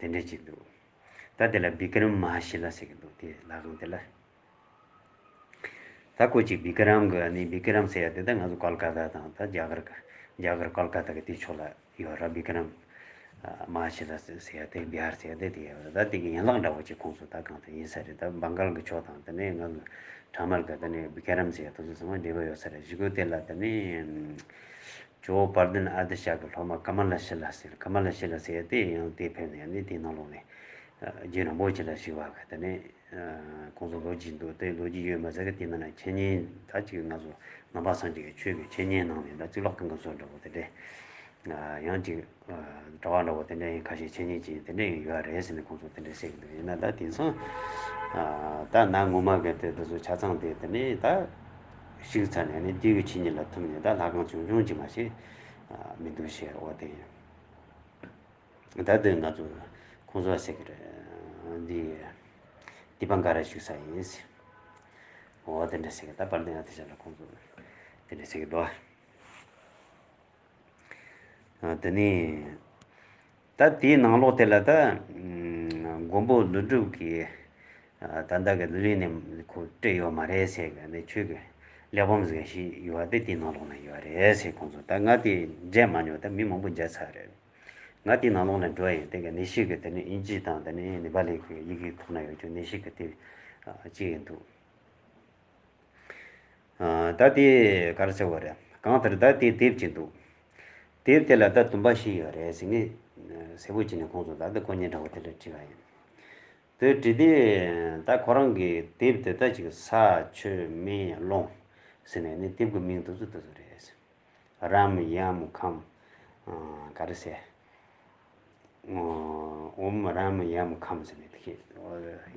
དེ་འདྲས་ཅིག་འདུག་ད་དེ་ལ་བི་ཀྲ་མ་ཧ་ཤི་ལ་ཟེར་གི་འདུག་དེ་ལྷ་ཁང་དེ་ལ། ད་ཁོ་ཅིག་བི་ཀྲམ་གི་ནི་བི་ཀྲམ་ཟེར་ཡ་དེ་ད་ང་ཚོ་ཀོལ་ཀ་ཏ་དང་ད་རྒྱ་གར་གི་རྒྱ་གར་ཀོལ་ཀ་ཏ་གི་དེ་ཕྱོགས་ལ་ཡོད་ར། བི་ཀྲམ་མ་ཧ་ཤི་ལ་ཟེར་ཡ་དེ་བི་ཧར་ཟེར་ཡ་དེ་དེ་ཡོད་ར། ད་དེ་གི་ཡན་ལག་འདྲ་བོ་ཅིག་ཁོང་ཚོ་ད་གང་དུ་ཡིན་ས་རེད། ད་བང་གལ་གི་ཕྱོགས་དང་དེ་ནས་ང་ཚོ་ཁྲ་མིལ་གི་དེ་ནས་བི་ཀྲམ་ཟེར་ཡ་དེ་ཚོ་ཚང་མ་འབྲེལ་བ་ཡོད་ས་རེད། གཞུག་གུ་དེ་ལ་དེ་ནས་ཇོ་བོ་དཔལ་ལྡན་ཨ་ཏི་ཤ་གི་སློབ་མ་ཀ་མ་ལ་ཤི་ལ་ཟེར། ཀ་མ་ལ་ཤི་ལ་ཟེར་ཡ་དེ་ཡང་དེ་ཕེབས་ནས་ནི་དེ་ནང་ལོགས་ནས་རྗེ་རིན་པོ་ཆེ་ལ་ཞུས་པ་གི་དེ་ནས། ཁོང་ཚོ་ལོ་རྒྱུས་འདུག་དེ་ལོ་རྒྱུས་ཡོད་མ་ཟེར་གི་དེ་ནང་ན་འཆད་ཉན་ད་ཅིག་ང་ཚོ་ནང་པ་སངས་རྒྱས་ཀྱི་ཆོས་ཀྱི་འཆད་ཉན་ནང་ནས་ད་གཙུག་ལག་ཁང་གི་སྲོལ་འདྲ་བོ་དེ་འདྲས་ཡང་ཅིག་གྲྭ་པ་འདྲ་བོ་དེ་འདྲས་ཡིན། ཁ་ཤས་འཆད་ཉན་བྱེད་དེ་འདྲས་ཡིན་ཡོད་རེད་ཟེར་ནས་ཁོང་ཚོ་དེ་འདྲས་ཟེར་གི་འདུག་ཡིན་ན་ད་དེང་སང་ད་གནའ་སྔོན་མ་གི་དེ་དེ་ཚོ་ཆ་ཚང་དེ་དེ་ནས་ད་བཤིག་ཚར་ནས་ནི་དུས་ཀྱི་ཆོས་ཉིད་ལ་ཐུམ་ནས་ད་ལྷ་ཁང་ཆུང་ཆུང་ཅིག་མ་ཞིག་མི་འདུག་ཞེས་འོ་དེ་ཡིན། ད་དེ་ང་ཚོ་ཁོང་ཚོ་ཟེར་གི་རེད། འདི་དི་པང་ཀ་ར་བཞུགས་ས་ཡིན་ཟེར། འོ་དེ་འདྲ་ཟེར་གི་ད་དཔལ་ལྡན་ཨ་ཏི་ཤ་ལ་ཁོང་ཚོ་དེ་འདྲ་ཟེར་གི་འདུག་ཨ་དེ་ནས་ད་དེའི་ནང་ལོགས་དེ་ལ་ད་མགོན་པོ་ཀླུ་སྒྲུབ་ཀྱིས་ད་ལྟ་གི་ལུས་ནས་ཁོ་སྤྲད་ཡོད་མ་རེད་ཟེར་གི་ནས་ཆོས་ཀྱི་གླེགས་བམ་ཟེར་ཞིག་ཡོད་པ་དེ་དེའི་ནང་ལོགས་ན་ཡོད་རེད་ཟེར། ཁོང་ཚོ་ད་ང་དེ་མཇལ་མ་མྱོང་། ད་མི་མང་པོ་མཇལ་ཚར་རེད། ང་དེའི་ནང་ལོགས་ནས་འགྲོ་ཡིན། དེ་ག་ནས་ཤིག་གི་དེ་ནས་དབྱིན་ཇི་དང་དེ་ནས་ནེ་པ་ལི་གི་ཡི་གེ་ཐོག་ན་ཡོད་རྒྱུ་ནས་ཤིག་གི་དེ་ཅི་ཡིན་འདུག་ད་དེ་ག་རེ་ཟེར་བ་རེད། གང་ལྟར་ད་དེ་དེབ་ཅིག་འདུག་དེབ་དེ་ལ་ད་བསྡོམས་པ་བཞི་ཡོད་རེད་ཟེར། ངས་གསལ་པོ་བྱས་ནས་ཁོང་ཚོ་ད་ལྟ་དཀོན་གཉེར་འདྲ་བོ་དེ་འདྲ་བྲིས་པ་ཡིན། དེ་བྲིས་དེ་ད་ཁོ་རང་གི་དེབ་དེ་ད་ཅིག་ས་ཆུ་མེ་རླུང་ཟེར་ནས་ནི་དེབ་གི་མིང་དེ་ཚོ་དེ་ཚོ་རེད། རཱམ་ཡམ་ཁམ། ག་རེ་ཟེར། ཨོཾ་རཱམ་ཡམ་ཁམ་ཟེར་ནས་དེ་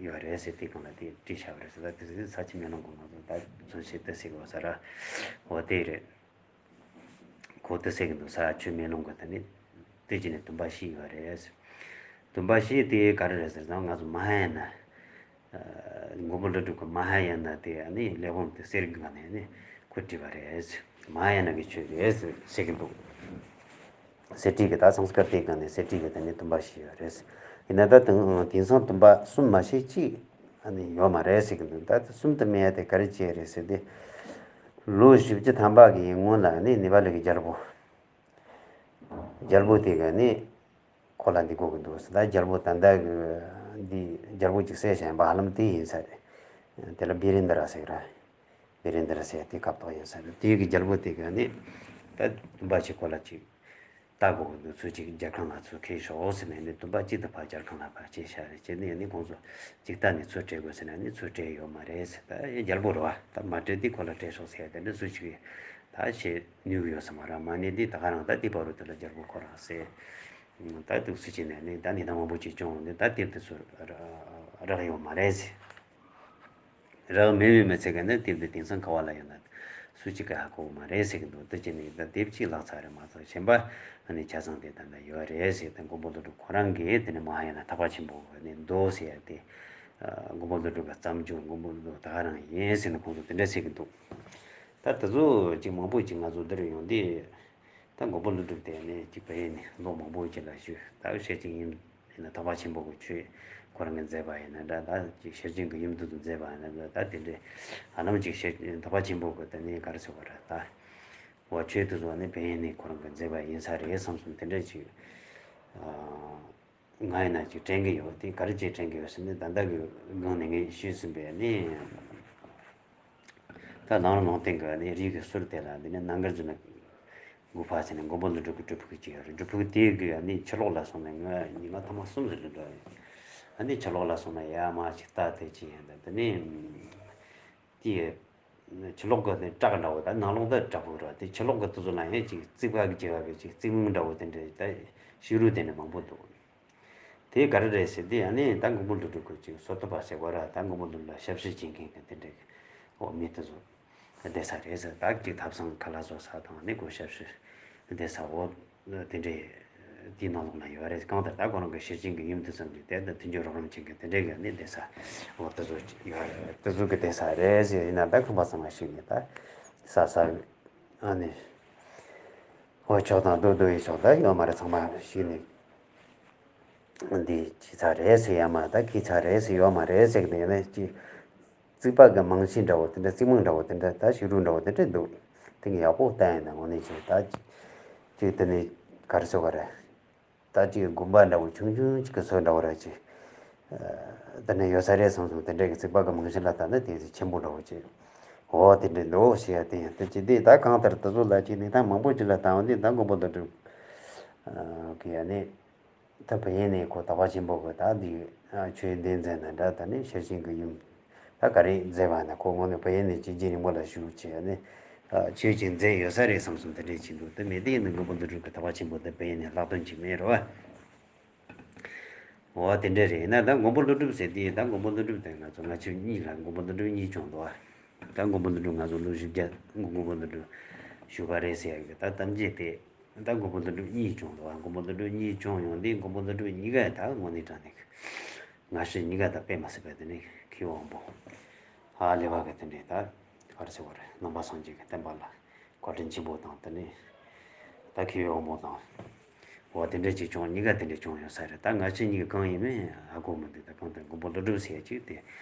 ཡོད་རེད་ཟེར། དེ་གང་ལ་དེ་བྲིས་བཞག་པ་རེད་ཟེར། ད་དེ་ས་ཆུ་མེ་རླུང་གི་ང་ཚོ་ད་མཚོན་བྱེད་དེ་ཟེར་གི་ཡོད་ས་ར། འོ་དེ་རེད། ཁོ་དེ་ཟེར་གི་འདུག་ས་ཆུ་མེ་རླུང་གི་དེ་ནི་དེ་ཅི་ནས་བསྡོམས་པ་བཞི་ཡོད་རེད་ཟེར། བདུན་པ་བཞི་དེ་ག་རེ་རེད་ཟེར་ཙང་ང་ཚོ་མ་ཧཱ་ཡ་ན། མགོན་པོ་ཀླུ་སྒྲུབ་ཀྱི་མ་ཧཱ་ཡ་ན་དེ་ཨ་ནི་གླེགས་བམ་དེ་གསེར་གྱི་སྒང་ནས་ནི་ཁོས་བྲིས་པ་རེད། མ་ཧཱ་ཡ་ན་གི་ཆོས་རེད་ཟེར་གྱི་འདུག་གསེར་བྲིས་ཀྱི་ད་སཾ་སྐྲྀ་ཏའི་སྒང་ནས་གསེར་བྲིས་ཀྱི་དེ་ནི་བདུན་པ་བཞི་ཡོད་རེད། ཡིན་ན་ད་དེང་དེང་སང་བདུན་པ་གསུམ་མ་ཤེས་གཅིག་ཨ་ནི་ཡོད་མ་རེད་ཟེར་གྱི་འདུག་ད་དེ་གསུམ་དུ་མེད་ཡ་དེ་ག་རེ་བྱས་རེད་ཟེར་ཏེ། ལོ་བཞི་བཅུ་ཐམ་པ་གི་སྔོན་ལ་ནི་ནེ་པ་ལི་གི་རྒྱལ་པོ། རྒྱལ་པོ་དེ་ག་ནི་ཁོ་ལ་འདི་དགོས་ཀྱི་འདུག་ཟེར། ད་རྒྱལ་པོ་ད་ལྟ་གི་འདི་རྒྱལ་པོ་ཅིག་བསད་བཞག་པ་ཧ་ལམ་དེ་ཡིན་ས་རེད། དེ་ལ་བི་རེན་དྲ་ཟེར་གི་ར། བི་རེན་དྲ་ཟེར་དེ་སྐབས་ཐོག་ཡིན་ས་རེད། དེ་གི་རྒྱལ་པོ་དེ་ག་ནི་ད་བདུན་པ་ཅིག་ཁོ་ལ་ཅིག་ལྟ་དགོས་ཀྱི་འདུག་ཚུར་ཅིག་རྒྱལ་ཁང་ལ་ཚུར་ཁྱེར་ཤོག་ཟེར་ནས་ནི་བདུན་པ་གཅིག་ཏུ་ཕར་རྒྱལ་ཁང་ལ་ཕར་ཁྱེར་བཞག་རེད། བྱས་ནས་ནི་ཁོང་ཚོ་ཅིག་ལྟ་ནས་ཚུར་སྤྲད་དགོས་ཟེར་ན་ནི་ཚུར་སྤྲད་ཡོད་མ་རེད་ཟེར། ད་ཡ་རྒྱལ་པོ་རེད་བ། ད་མ་སྤྲད་དེ་ཁོ་ལ་སྤྲད་ཤོག་ཟེར་ཡ་དེ་འདྲ་སུ་ཞིག་ད་བྱེད་ནུས་ཡོད་ས་མ་རེད། མ་ནི་འདི་ད་ག་རང་ད་འདི་བར་དུ་དེ་ལ་རྒྱལ་པོ་ཁོ་རང་ཟེར། ད་འདུག་སེ་བྱས་ནས་ནི་ད་ཉིན་ཐང་མང་པོ་ཅིག་བྱུང་། འདི་ད་དེབ་དེ་ཚོ་རག་ཡོད་མ་རེད་ཟེར། རག་མེད་མེད་མི་ཚེ་ག་ནི་དེབ་དེ་དེང་སང་ག་བ་ལ་ཡོད་ན་སུ་གཅིག་གིས་ཧ་གོ་གི་མ་རེད་ཟེར་གི་འདུག་དེ་བྱས་ནས་ད་དེབ་གཅིག་བརླག་ཚར་རེད་མ་གཏོགས་གཞན་པ་ཨ་ནི་ཆ་ཚང་དེ་ད་ལྟ་ཡོད་རེད་ཟེར། ད་མགོན་པོ་ཀླུ་སྒྲུབ་ཁོ་རང་གིས་དེ་ནས་མ་ཧཱ་ཡ་ན་ཐེག་པ་ཆེན་པོ་གི་ནི་མདོ་ཟེར་ཡ་དེ། མགོན་པོ་ཀླུ་སྒྲུབ་ཀྱི་བརྩམས་ཆོས་མགོན་པོ་ཀླུ་སྒྲུབ་ད་ག་རང་ཡིན་ཟེར་ནས་ཁོང་ཚོ་དེ་འདྲ་ཟེར་གི་འདུག་ད་དེ་ཚོ་ཅིག་མང་པོ་ཅིག་ང་ཚོ་འདིར་ཡོང་དུས། ད་མགོན་པོ་ཀླུ་སྒྲུབ་དེ་ནི་ཅིག་བལ་ཡུལ་ནས་ལོ་མང་པོ་ཅིག་ལ་བཞུགས། ད་ཤེར་ཕྱིན་ཡུམ་ཡིན་ན་ཐེག་པ་ཆེན་པོ་གི་ཆོས་ཁོ་རང་གིས་མཛད་པ་ཡིན་ན་འདྲ། ད་ཅིག་ཤེར་ཕྱིན་གྱི་ཡུམ་དེ་ཚོ་མཛད་པ་ཡིན་ན་འདྲ། ད་དེ་འདྲའི་ཧ་ལམ་ཅིག་ཤེར་ཐེག་པ་ཆེན་པོ་གི་དེ་ནི་ག་རེ་ཟེར་བ་རེད། ད་འོ་ཆོས་དེ་ཚོ་ནི་བལ་ཡུལ་ནས་ཁོ་རང་གིས་མཛད་པ་ཡིན་ས་རེད་བསམ་སོང་། དེ་འདྲ་ཅིག་ང་ཡིན་ན་ཅིག་དྲན་གྱི་ཡོད། དེ་ག་རེ་ཅིག་དྲན་གྱི་ཡོད་ཟེར་ན་ད་ལྟ་གི་སྒང་ནས་ངས་ཞུས་ཟིན་པའི་ནི། ད་ནང་ལུང་སྟེང་གི་ནི་རིའི་གི་ཟུར་དེ་ལ་འདི་ནི་ནཱ་གཱརྫུ་ན་གུ་ཕ་ཟེར་ནས་མགོན་པོ་ཀླུ་སྒྲུབ་ཀྱི་སྒྲུབ་ཕུག་ཅིག་ཡོད་རེད། སྒྲུབ་ཕུག་དེའི་གི་ནི་ཕྱི་ལོགས་ལ་སོང་ནས་ང་ཉི་མ་ཐེངས་མ་གསུམ་ཟིན་འགྲོ་ཡོད། ཨ་ནི་ཕྱི་ལོགས་ལ་སོང་ན་ཡ་མ་ཅིག་ལྟ་དེ་ཅིག་ཡིན། ད་དེ་ནི་དེའི་ཕྱི་ལོགས་གི་ནི་བྲག་འདྲ་བོ་དང་ནང་ལོགས་དེ་བྲག་ཕུག་རེད། དེ་ཕྱི་ལོགས་གི་དེ་ཚོ་ལ་ཡང་ཅིག་རྩིག་པ་གི་བྱེ་བ་གི་ཅིག་རྩིག་མིག་འདྲ་བོ་དེ་འདྲའི་ད་ཕྱི་རུ་དེ་ནི་མང་པོ་འདུག་དེ་ག་རེ་རེད་ཟེར་དུས་ཨ་ནི་ད་མགོན་པོ་ཀླུ་སྒྲུབ་ཀྱི་ཅིག་སོ་ཐོབ་པ་ཟེར་བ་ར། ད་མགོན་པོ་ཀླུ་སྒྲུབ་ལ་ཞབས་ཕྱི་བྱེད་མཁན་གྱི་དེ་འདྲའི་འོ་མི་དེ་ཚོ་བསྡད་ས་རེད་ཟེར། ད་ཅིག་ཐབ་ཚང་ཁ་ལག་བཟོ་ས་དང་ནི་ཁོ་ཞབས་ཕྱི་བསྡད་ས་འོ་དེ་འདྲའི་དེའི་ནང་ལོགས་ན་ཡོད་རེད། གང་ལྟར་ད་ཁོ་རང་གི་ཤེར་ཕྱིན་གྱི་ཡུམ་དེ་ཚོ་གི་དེ་ད་མཐུན་འཇུག་རོགས་རམ་བྱེད་མཁན་དེ་འདྲའི་གི་ནི་བསྡད་ས་འོ་དེ་ཚོ་ཡོད་རེད། དེ་ཚོ་གི་བསྡད་ས་རེད་ཟེར། ཡིན་ན་ད་ཁང་པ་ཚང་མ་ཞིག་ནི་ད་ས་ས་ཨ་ནི། འོ་ཕྱོགས་དང་རྡོ་རྡོ་ཡི་ཕྱོགས་ད་ཡོད་མ་རེད། ཚང་མ་ཞིག་ནས་འདི་ཅི་ཚ་རེད་ཟེར་ཡ་མ་ད་ཁི་ཚ་རེད་ཟེར་ཡོད་མ་རེད་ཟེར་གི་ནས་ཅི་རྩིག་པ་གི་རྨང་གཞི་འདྲ་བོ་དེ་འདྲ་རྩིག་རྨང་འདྲ་བོ་དེ་འདྲ་ད་ཕྱི་རུ་འདྲ་བོ་དེ་འདྲ་འདུག་དེ་གི་ཡག་པོ་བལྟ་ཡིན་ན་དངོས་གནས་ཅི་ད་ཅི་དེ་ནས་ག་རེ་ཟེར་བ་རེད། ད་ཅིག་དགོན་པ་འདྲ་བོ་ཆུང་ཆུང་ཅིག་གི་ཚོད་འདྲ་བོ་ར་ཅིག་དེ་ནས་ཡོད་ས་རེད་བསམ་སོང་། དེ་འདྲའི་གི་རྩིག་པ་གི་རྨང་གཞི་ལ་ལྟ་ན་དེ་ཚོ་ཆེན་པོ་འདྲ་བོ་ཅིག་འོ་དེ་འདྲའི་འདུག་ཞེས་ཡ་དེ་ཡང་དེ་ཅི་དེ་ད་གང་ལྟར་དེ་ཚོ་ལ་ཅིག་གནས་སྟངས་མང་པོ་ཅིག་ལ་བལྟ་བ་འདི་ད་མགོན་པོ་ཀླུ་སྒྲུབ་གི་ཡ་ནི་ད་བལ་ཡུལ་ནས་ཁོ་ཐེག་པ་ཆེན་པོ་གི་ད་འདི་ཆོས་འདི་མཛད་ན་འདྲ། ད་ནི་ཤེར་ཕྱིན་གི་ཡུམ་ད་ག་རེ་མཛད་པ་ན་ཁོ་དངོས་གནས་བལ་ཡུལ་ནས་ཅིག་རྗེ་རིན་པོ་ལ་བཞུགས་བྱས་ནས་ཆོས་ཅིག་མཛད་ཡོད་ས་རེད་བསམ་སོང་། དེ་འདྲའི་ཅིག་འདུག་དེ་མེད་དེ་ཡིན་ན་མགོན་པོ་ཀླུ་སྒྲུབ་ཀྱི་ཐེག་པ་ཆེན་པོ་དེ་བལ་ཡུལ་ནས་བརླག་དོན་ཅིག་མེད་རེད་བ། འོ་དེ་འདྲ་རེད་ན་ད་མགོན་པོ་ཀླུ་སྒྲུབ་ཟེར་དེ་ད་མགོན་པོ་ཀླུ་སྒྲུབ་དེ་ང་ཚོ་སྔ་ཕྱི་གཉིས་ལ་མགོན་པོ་ཀླུ་སྒྲུབ་གཉིས་བྱུང་འདུག་བ། ད་མགོན་པོ་ཀླུ་སྒྲུབ་ང་ཚོ་ལོ་བཞི་བརྒྱ་མགོན་པོ་ཀླུ་སྒྲུབ་བཞུགས་པ་རེད་ཟེར་ཡ་གི་ད་གཏམ་རྒྱུད་དེ། ད་མགོན་པོ་ཀླུ་སྒྲུབ་གཉིས་བྱུང་འདུག་བ། མགོན་པོ་ཀླུ་སྒྲུབ་གཉིས་བྱུང་ཡོང་དུས་མགོན་པོ་ཀླུ་སྒྲུབ་གཉིས་ཀ་ད་དངོས་གནས་དྲང་གནས་ཀྱི་སྔ་ཕྱི་གཉིས་ཀ་ད་དཔེ་མ་སྲིད་པ་དེ་ནས་མཁས་དབང་པོ་ཧ་ལས་པ་གི་དེ་འདྲའི་ད་ག་རེ་ཟེར་བ་རེད། ནང་པ་སངས་རྒྱས་ཀྱི་བསྟན་པ་ལ་བཀའ་དྲིན་ཆེན་པོ་དང་དེ་ནས་ད་མཁས་དབང་པོ་དང་འོ་དེ་འདྲ་ཅིག་བྱུང་། གཉིས་ཀ་དེ་འདྲ་བྱུང་ཡོད་ས་རེད། ད་སྔ་ཕྱི་གཉིས་ཀ་གང་ཡིན་མིན་ཧ་གོ་མི་འདུག་ད་གང་ལྟར་མགོན་པོ་ཀླུ་སྒྲུབ་ཟེར་ཡ་ཅིག་དེ་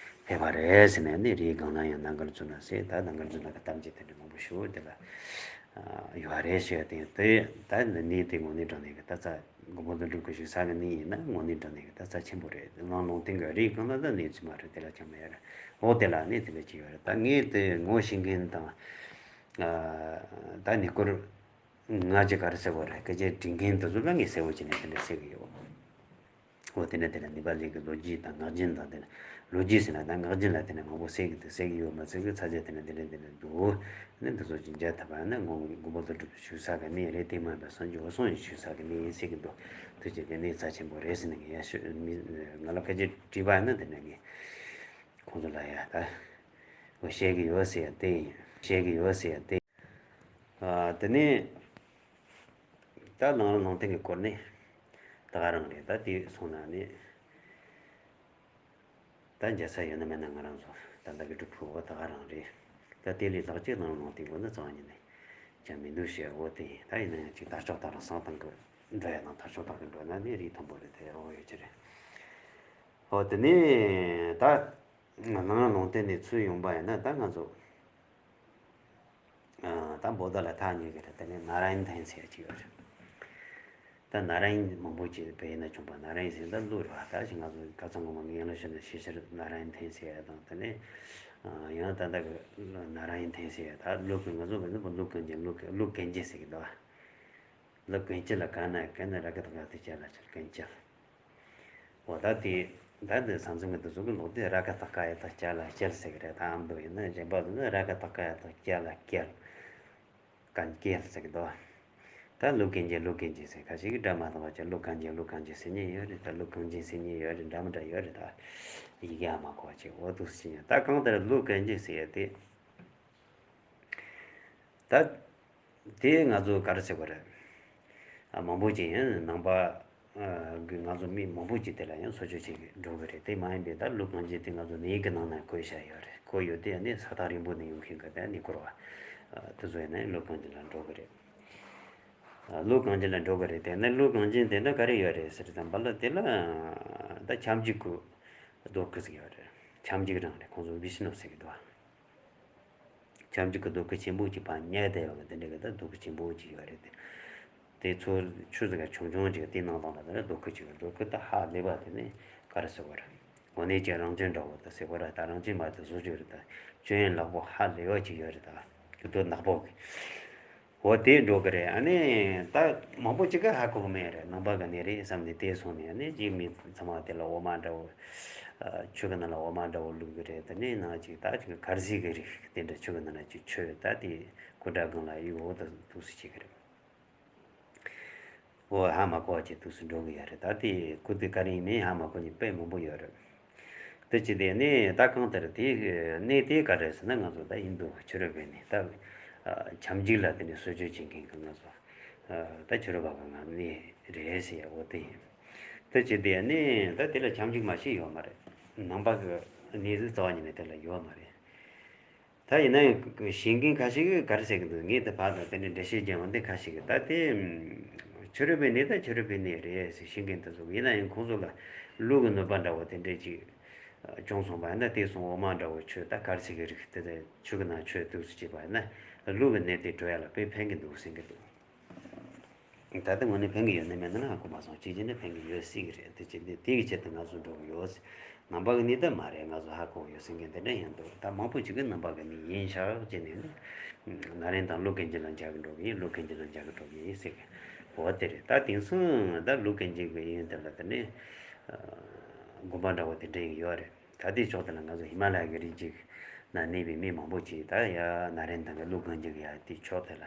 ཕེབས་པ་རེད་ཟེར་ནས་ནི་རིའི་སྒང་ལ་ཡང་ནཱ་གཱརྫུ་ན་ཟེར་ད་ནཱ་གཱརྫུ་ན་གི་གཏམ་རྒྱུད་དེ་འདྲ་མང་པོ་ཞུ་དེ་ལ། ཡོད་རེད་ཞེས་དེ་དེ་ད་ནི་གནས་དེ་དངོས་གནས་དྲང་གནས་ཀྱི་ད་ཚ་མགོན་པོ་ཀླུ་སྒྲུབ་ཀྱི་བཞུགས་ས་གི་གནས་ཡིན་ན་དངོས་གནས་དྲང་གནས་ཀྱི་ད་ཚ་ཆེན་པོ་རེད། ནང་ལུང་སྟེང་གི་རིའི་སྒང་ལ་ད་གནས་ཚུལ་མ་རེད། དེ་ལ་ཅང་མེད་རེད། འོ་དེ་ལ་གནས་དེ་འདྲ་ཅིག་ཡོད་རེད། ད་ངས་དེ་ངོ་ཤེས་མཁན་དང་ད་གནས་སྐོར་ང་ཅིག་ག་རེ་ཟེར་བ་རེད། སྐད་ཆ་འདྲི་མཁན་དེ་ཚོ་ལ་ངས་གསལ་བོ་བྱས་ནས་དེ་འདྲ་ཟེར་གི་ཡོད། འོ་དེ་ནས་དེ་ནས་ནེ་པ་ལི་གི་ལོ་རྒྱུས་དང་ངག་རྒྱུན་དང་དེ་ནས་ལོ་རྒྱུས་ཟེར་ན་ད་ངག་རྒྱུན་ལ་དེ་ནས་མང་པོ་གསལ་གི་འདུག་གསལ་གི་ཡོད་མ་གསལ་གི་ཚ་ཚ་དེ་ནས་དེ་འདྲ་དེ་འདྲ་འདུག་ནི་འདི་ཚོ་ཅིག་མཇལ་ཐུབ་པ་ཡིན་ན་མགོན་པོ་ཀླུ་སྒྲུབ་བཞུགས་ས་གི་གནས་རེད། དེ་མ་ཡིན་པ་སངས་རྒྱས་འོད་སྲུང་ཡི་བཞུགས་ས་གི་གནས་ཡིན་ཟེར་གི་འདུག་དེ་ཅིག་དེ་གནས་རྩ་ཆེན་པོ་རེད་ཟེར་ནས་ངས་ཡ་ཤོད་མི་ང་ལ་ཕལ་ཆེར་དྲིས་པ་ཡིན་ན་དེ་ནས་ངས་ཁོང་ཚོ་ལ་ཡ་ད་འོ་བཤད་གི་ཡོད་ཟེར་ཡ་དེ་ཡིན། བཤད་གི་ཡོད་ཟེར་ཡ་དེ་ཡིན། ཨ་དེ་ནས་ད་ནང་ལ་ནང་བསྟན་གི་སྐོར་ནས་ད་ ད་ག་རང་རེད། ད་དེ་སོང་ན་ནི་ད་མཇལ་ས་ཡོད་ན་མེད་ན་ང་རང་ཚོ་ད་ལྟ་གི་སྒྲུབ་ཕུག་འོ་ད་ག་རང་རེད། ད་དེ་ལས་ལྷག་ཅིག་ནང་ལོང་དེ་དགོས་ན་རྩ་བ་ཉིད་ནས་ཅང་མི་འདུག་ཞེས། འོ་དེ་ད་ཡིན་ན་ཡང་ཅིག་དར་ལྕོག་དང་བསང་དང་གི་འགྲོ་ཡ་དང་དར་ལྕོག་དང་གི་འགྲོ་ན་ནི་རིགས་མཐོན་པོ་རེད། དེ་འོ་ཡོད་ཀྱི་རེད། འོ་དེ་ནས་ད་ནང་ལོང་དེ་ནས་ཚུར་ཡོང་པ་ཡིན་ན་ད་ང་ཚོ་ད་བོད་ད་ལ་ཐག་ཉེ་གི་རེད། དེ་ནས་ནཱ་ར་ཡན་ཐན་ཟེར་ཡ་ཅིག་ཡོད་རེད། ད་ནཱ་ར་ཡན་མང་པོ་ཅིག་བོད་ཡིག་ནང་བྱུང་པ་ནཱ་ར་ཡན་ཟེར་ད་ཀླུ་རེད་བ། ད་ཅིག་ང་ཚོ་ཁ་སང་གོང་མ་ངའི་ཡན་ལག་ཤོད་ན་ཕྱི་ཕྱིར་ནཱ་ར་ཡན་ཐན་ཟེར་ཡ་དང་། དེ་ནས་ཡང་ད་ལྟ་གི་ནཱ་ར་ཡན་ཐན་ཟེར་ཡ། ད་ཀླུ་གི་ང་ཚོ་བོད་ནི་བོད་ཀླུ་གན་རྐྱལ་ཀླུ་གན་རྐྱལ་ཟེར་གི་འདུག་བ། ཀླུ་གན་རྐྱལ་ལ་ག་ན་གན་ན་ར་ག་བཏགས་ག་ཏུ་རྐྱལ་ལ་རྐྱལ་གན་རྐྱལ། འོ་ད་དེ་ད་དེ་ས་མཚམས་ཀྱི་འདི་ཚོ་གི་ལོག་དེ་ར་ག་བཏགས་ག་ཡ་བཏགས་རྐྱལ་ལ་རྐྱལ་ཟེར་གི་རེད། ད་ཨ་མདོ་ཡིན་ན་གཞན་པ་ཚོ་ནི་ར་ག་བཏགས་ག་ཡ་བཏགས་རྐྱལ་ལ་རྐྱལ། གན་རྐྱལ་ཟེར་གི་འདུག་བ། ད་ཀླུ་གན་རྐྱལ་ཀླུ་གན་རྐྱལ་ཟེར། ཁ་ཤས་ཀྱིས་སྒྲ་མ་དག་པ་བྱས་ཀླུ་གན་རྐྱལ་ཀླུ་གན་རྐྱལ་ཟེར་མཁན་ཡོད་རེད། ད་ཀླུ་གང་རྐྱལ་ཟེར་མཁན་ཡོད་རེད། འདྲ་མི་འདྲ་ཡོད་རེད། ད་ཡི་གེ་ཨ་མ་གོ་བ་བྱས་འོ་འདུག་ཟེར་ཡ། ད་གང་ལྟར་ཀླུ་གན་རྐྱལ་ཟེར་ཡ་དེ། ད་དེ་ང་ཚོ་ག་རེ་ཟེར་དགོས་རེད། ཨ་མང་པོ་ཅིག་ཡང་ནང་པ་ཨ་གི་ང་ཚོ་མི་མང་པོ་ཅིག་དེ་ལ་ཡང་གསོལ་མཆོད་བྱེད་ཀྱི་འགྲོ་གི་རེད། དེ་མ་ཡིན་པའི་ད་ཀླུ་གང་རྐྱལ་དེ་ང་ཚོ་གནས་ཡིག་གི་ནང་ན་བཀོད་བཞག་ཡོད་རེད། བཀོད་ཡོད་དེ་ནི་ས་ཐག་རིང་པོ་ནས་ཡོང་མཁན་གི་ད་གནས་སྐོར་བ་ཨ་དེ་ཚོ་ཡིན་ན་ཀླུ་གང་རྐྱལ་ལ་འགྲོ་གི་རེད། ཨ་ཀླུ་གང་རྐྱལ་ལ་འགྲོ་གི་རེད། དེ་ནི་ཀླུ་གང་རྐྱལ་དེ་ན་ག་རེ་ཡོད་རེད་ཟེར་དུས་ཙམ་པ་ལ་དེ་ལ་ད་ཁྱབ་འཇུག་གི་རྡོ་སྐུ་ཟིག་ཡོད་རེད། ཁྱབ་འཇུག་རང་རེད། ཁོང་ཚོ་བི་ཤི་ནུ་ཟེར་གི་འདུག་བ། ཁྱབ་འཇུག་གི་རྡོ་སྐུ་ཆེན་པོ་གཅིག་ཕར་ཉལ་བསྡད་ཡོད་གི། དེ་འདྲ་གི་ད་རྡོ་སྐུ་ཆེན་པོ་གཅིག་ཡོད་རེད་དེ། དེ་ཚོ་ཆུ་ཟིག་ག་ཆུང་ཆུང་ཅིག་དེ་ནང་དང་ལ་དེ་རྡོ་སྐུ་གཅིག་རྡོ་སྐུ་ད་ཧ་ལས་པ་དེ་ནི་ག་རེ་ཟེར་བ་རེད། འོ་ནས་ཀྱི་རང་བྱོན་འདྲ་བོ་ད་ཟེར་བ་རེད། ད་རང་བྱོན་མ་དེ་བཟོ་རྒྱུ་རེད། ད་བྱོན་ཡན་ལག་པོ་ཧ་ལས་པ་གཅིག་ཡོད་རེད། ད་རྡོ་ནག་པོ་གི། འོ་དེ་འགྲོ་གི་རེད། ཨ་ནི་ད་མང་པོ་ཅིག་གིས་ཧ་གོ་གི་མེད་རེད། ནང་པ་གི་གནས་རེད་བསམ་ནས་དེ་སོང་ནས། ཨ་ནི་ཅིག་མི་ཚང་མ་དེ་ལ་འོ་མ་འདྲ་བོ་ཆུ་གི་ནང་ལ་འོ་མ་འདྲ་བོ་བླུགས་གི་རེད། དེ་ནས་ནང་ཅིག་ད་ཅིག་གར་ཟིག་གི་རིགས་དེ་འདྲ་ཆུ་གི་ནང་ལ་ཅིག་མཆོད། ད་དེ་སྐུ་འདྲ་སྒང་ལ་གཡུག་འོ་ད་འདུག་སེ་བྱེད་གི་རེད། འོ་ཧ་མ་གོ་བ་ཅིག་འདུག་སེ་འགྲོ་གི་ཡོད་རེད། ད་དེ་སྐུ་དེ་ག་རེ་ཡིན་མིན་ཧ་མ་གོ་མཁན་དཔེ་མང་པོ་ཡོད་རེད། དེ་ཅི་སྟེ་ནི་ད་གང་ལྟར་དེ་གནས་དེ་ག་རེ་ཟེར་ན་ང་ཚོ་ད་ཧིན་དུ་ཕྱི་རོལ་པའི་གནས། ད་ཁྱབ་འཇུག་ལ་དེ་ནས་གསོལ་མཆོད་བྱེད་མཁན་གྱི་ང་ཚོ་ད་ཕྱི་རོལ་པ་གི་ང་གནས་རེད་ཟེར་ཡ་འོ་དེ་ཡིན། དེ་ཅི་སྟེ་ནི་ད་དེ་ལ་ཁྱབ་འཇུག་མ་ཞིག་ཡོད་མ་རེད། ནང་པ་གི་གནས་ཚུལ་རྩ་བ་ཉིད་ནས་དེ་ལ་ཡོད་མ་རེད། ད་ཡིན་ན་ཡང་བཤད་མཁན་ཁ་ཤས་ཀྱིས་ག་རེ་ཟེར་གྱི་འདུག་ངས་ད་བར་དུ་དེ་འདྲའི་འགྲེལ་བཤད་རྒྱག་འོང་དེ་ཁ་ཤས་ཀྱིས་ད་དེ་ཕྱི་རོལ་པའི་གནས་ད་ཕྱི་རོལ་པའི་གནས་རེད་ཟེར་བཤད་མཁན་དེ་ཚོ་ཡིན་ན་ཡང་ཁོང་ཚོ་ལ་ཀླུ་གི་གནོད་པ་འདྲ་བོ་དེ་འདྲས་ཅིག་བྱུང་སོང་བ་ཡིན་ན་དེ་སོང་འོ་མ་འདྲ་བོ་མཆོད། ད་གར་ཟིག་གི་རིགས་དེ་དེ་ཆུ་གི་ནང་མཆོད་འདུག་སེ་བྱས་པ་ཡིན་ན་ཀླུ་གི་གནས་དེ་གྲོལ་ཡ་ལ་དཔེ་ཕན་གྱི་འདུག་ཟེར་གྱི་འདུག་ད་ལྟ་དངོས་གནས་ཕན་གྱི་ཡོད་ན་མེད་ན་ཧ་གོ་མ་སོང་། གཅིག་བྱས་ན་ཕན་གྱི་ཡོད་སྲིད་ཀྱི་རེད། དེ་བྱས་ཏེ་དེ་གི་ཆེད་དུ་ང་ཚོ་འགྲོ་གི་ཡོད། ནང་པ་གི་ནི་ད་མ་རེད། ང་ཚོ་ཧ་གོ་ཡོད་ཟེར་མཁན་དེ་འདྲ་ཡིན་འདུག་ད་མང་པོ་ཅིག་གིས་ནང་པ་གི་ནི་ཡིན་ཤག་ཅེས་ནས་ནི་ནཱ་རེན་དང་ཀླུ་གན་རྐྱལ་ལ་མཇལ་གི་འགྲོ་གི་ཡིན། ཀླུ་གན་རྐྱལ་ལ་མཇལ་གི་འགྲོ་གི་ཡིན་ཟེར་གི། འོ་དེ་རེད། ད་དེང་སང་ད་ཀླུ་གན་རྐྱལ་གི་ཡིན་དེ་ལ་དེ་ནི་དགོན་པ་འདྲ་བོ་དེ་འདྲ་ཡིན་ཡོད་རེད། ད་ལྟའི་ཕྱོགས་དེ་ལ་ང་ཚོ་ཧི་མ་ལ་ཡ་གི་རི་རྒྱུད་ན་གནས་པའི་མི་མང་པོ་ཅིག་ད་ཡ་ནཱ་རེན་དང་གི་ཀླུ་གན་རྐྱལ་གི་ཡ་དེ་ཕྱོགས་དེ་ལ་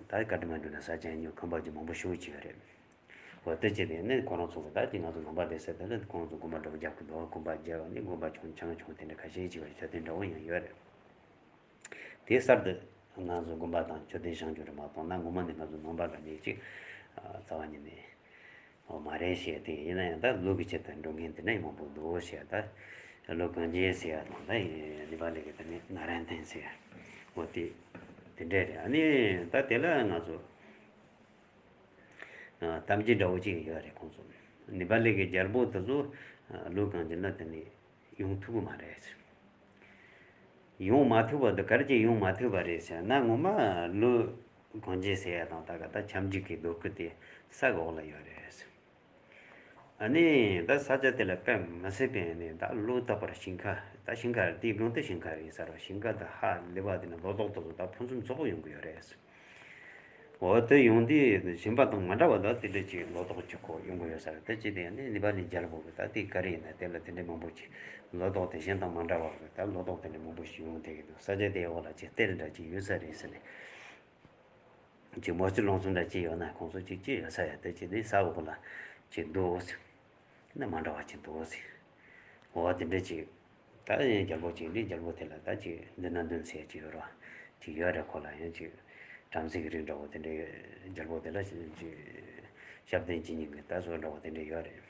ད་ཀ་ཏི་མན་ཌུ་ན་ས་ཆ་ཉོ་ཁང་པ་ཅིག་མང་པོ་ཞེ་པོ་ཅིག་ཡོད་རེད། འོ་དེ་བྱས་ཏེ་ནི་ཁོ་རང་ཚོ་གི་ད་དེ་ང་ཚོ་ནང་པ་སྡེ་ཚན་དེ་ལ་ཁོ་རང་ཚོ་དགོན་པ་འདྲ་བོ་རྒྱག་གི་འདུག་དགོན་པ་རྒྱག་ནི་དགོན་པ་ཆུང་ཆུང་ཆུང་དེ་འདྲ་ཁ་ཤས་ཅིག་བ་མཆོད་རྟེན་འདྲ་བོ་ཡང་ཡོད་རེད། དེ་གསར་དུ་ང་ཚོ་དགོན་པ་དང་མཆོད་རྟེན་བཞེངས་རྒྱུ་རེད་མ་གཏོགས་ན་ངོ་མ་ནི་ང་ཚོ་ནང་པ་ག་ནས་ཅིག་རྩ་བ་ཉིད་ནས་འོ་མ་རེད་ཞེས། དེ་ཡིན་ན་ཡང་ད་ཀླུ་གི་ཆེད་དུ་འགྲོ་མཁན་དེ་འདྲ་མང་པོ་འདུག་ཞེས། ད་ཀླུ་གན་རྐྱལ་ཟེར་ཡ་དང་ད་ནེ་པ་ལི་གི་དེ་ནི་ནཱ་རེན་ཐན་ཟེར་ཡ་འོ་དེ་དེ་འདྲ་རེད། ཨ་ནི་ད་དེ་ལ་ང་ཚོ་གཏམ་རྒྱུད་འདྲ་བོ་ཅིག་ཡོད་རེད། ཁོང་ཚོ་ནེ་པ་ལི་གི་རྒྱལ་པོ་དེ་ཚོ་ཀླུ་གང་ཅི་ན་དེ་ནི་ཡོང་ཐུབ་ཀྱི་མ་རེད། ཡོང་མ་ཐུབ་པ་དེ་ག་རེ་བྱས་ཡོང་མ་ཐུབ་པ་རེད་ཟེར་ན་ངོ་མ་ཀླུ་གང་ཅི་ཟེར་ཡ་དང་ད་ག་ད་ཁྱབ་འཇུག་གི་རྡོ་སྐུ་དེ་ས་གི་འོག་ལ་ཡོད་རེད། ཨ་ནི་ད་ས་ཆ་དེ་ལ་དཔེ་མི་སྲིད་པའི་ནི་ད་ཀླུ་རྟག་པར་ཞིང་ཁ་ད་ཞིང་ཁ་དེའི་སྒང་དེ་ཞིང་ཁ་རེད་ཟེར་བ། ཞིང་ཁ་ད་ཧ་ལས་པ་དེ་ནི་ལོ་ཏོག་ཏོ་ད་ཕུན་སུམ་ཚོགས་པོ་ཡོང་གི་ཡོད་རེད། འོ་དེ་ཡོང་དུས་གཞན་པ་དང་མ་འདྲ་བ་ད་དེ་འདྲ་ཅིག་ལོ་ཏོག་ཅིག་ཁོ་ཡོང་གི་ཡོད་ས་རེད། ད་ཅི་དེ་ནི་ནེ་པ་ལི་རྒྱལ་པོ་གི་ད་དེ་ག་རེ་ཡིན་ན་དེ་ལ་དེ་འདྲ་མང་པོ་ཅིག་ལོ་ཏོག་དེ་གཞན་དང་མ་འདྲ་བ་གི་ད་ལོ་ཏོག་དེ་འདྲ་མང་པོ་ཞིག་ཡོང་བསྡད་ཀྱི་འདུག་ས་ཆ་དེའི་འོག་ལ་ཅིག་གཏེར་འདྲ་ཅིག་ཡོད་ས་རེད་ཟེར་ནས། ཅིག་མོ་ཅི་ལོང་སོང་འདྲ་ཅིག་ཡོད་ན་ཁོང་ཚོ་ཅིག་ཅིག་ཡོད་ས་ཡ་དེ་ཅི་དེ་ས་འོག་ལ་ཅིག་འདུག་ཟེར། ན་མ་འདྲ་བ་ཅིག་འདུག་ཟེར། འོ་དེ་འདྲ་ཅིག་ད་ཡང་རྒྱལ་པོ་ཅིག་འདི་རྒྱལ་པོ་དེ་ལ་ད་ཅིག་མདུན་ན་མདུན་ཟེར་ཅིག་ཡོད་ར་ཅིག་ཡོད་རེད། ཁོ་ལ་ཡང་ཅིག་བྲམ་ཟེ་གི་རིགས་འདྲ་བོ་དེ་འདྲ་རྒྱལ་པོ་དེ་ལ་ཅིག་ ཞབས་བརྟན་བྱེད་མཁན་གྱི་ད་བཟོ་འདྲ་བོ་དེ་འདྲ་ཡོད་རེད།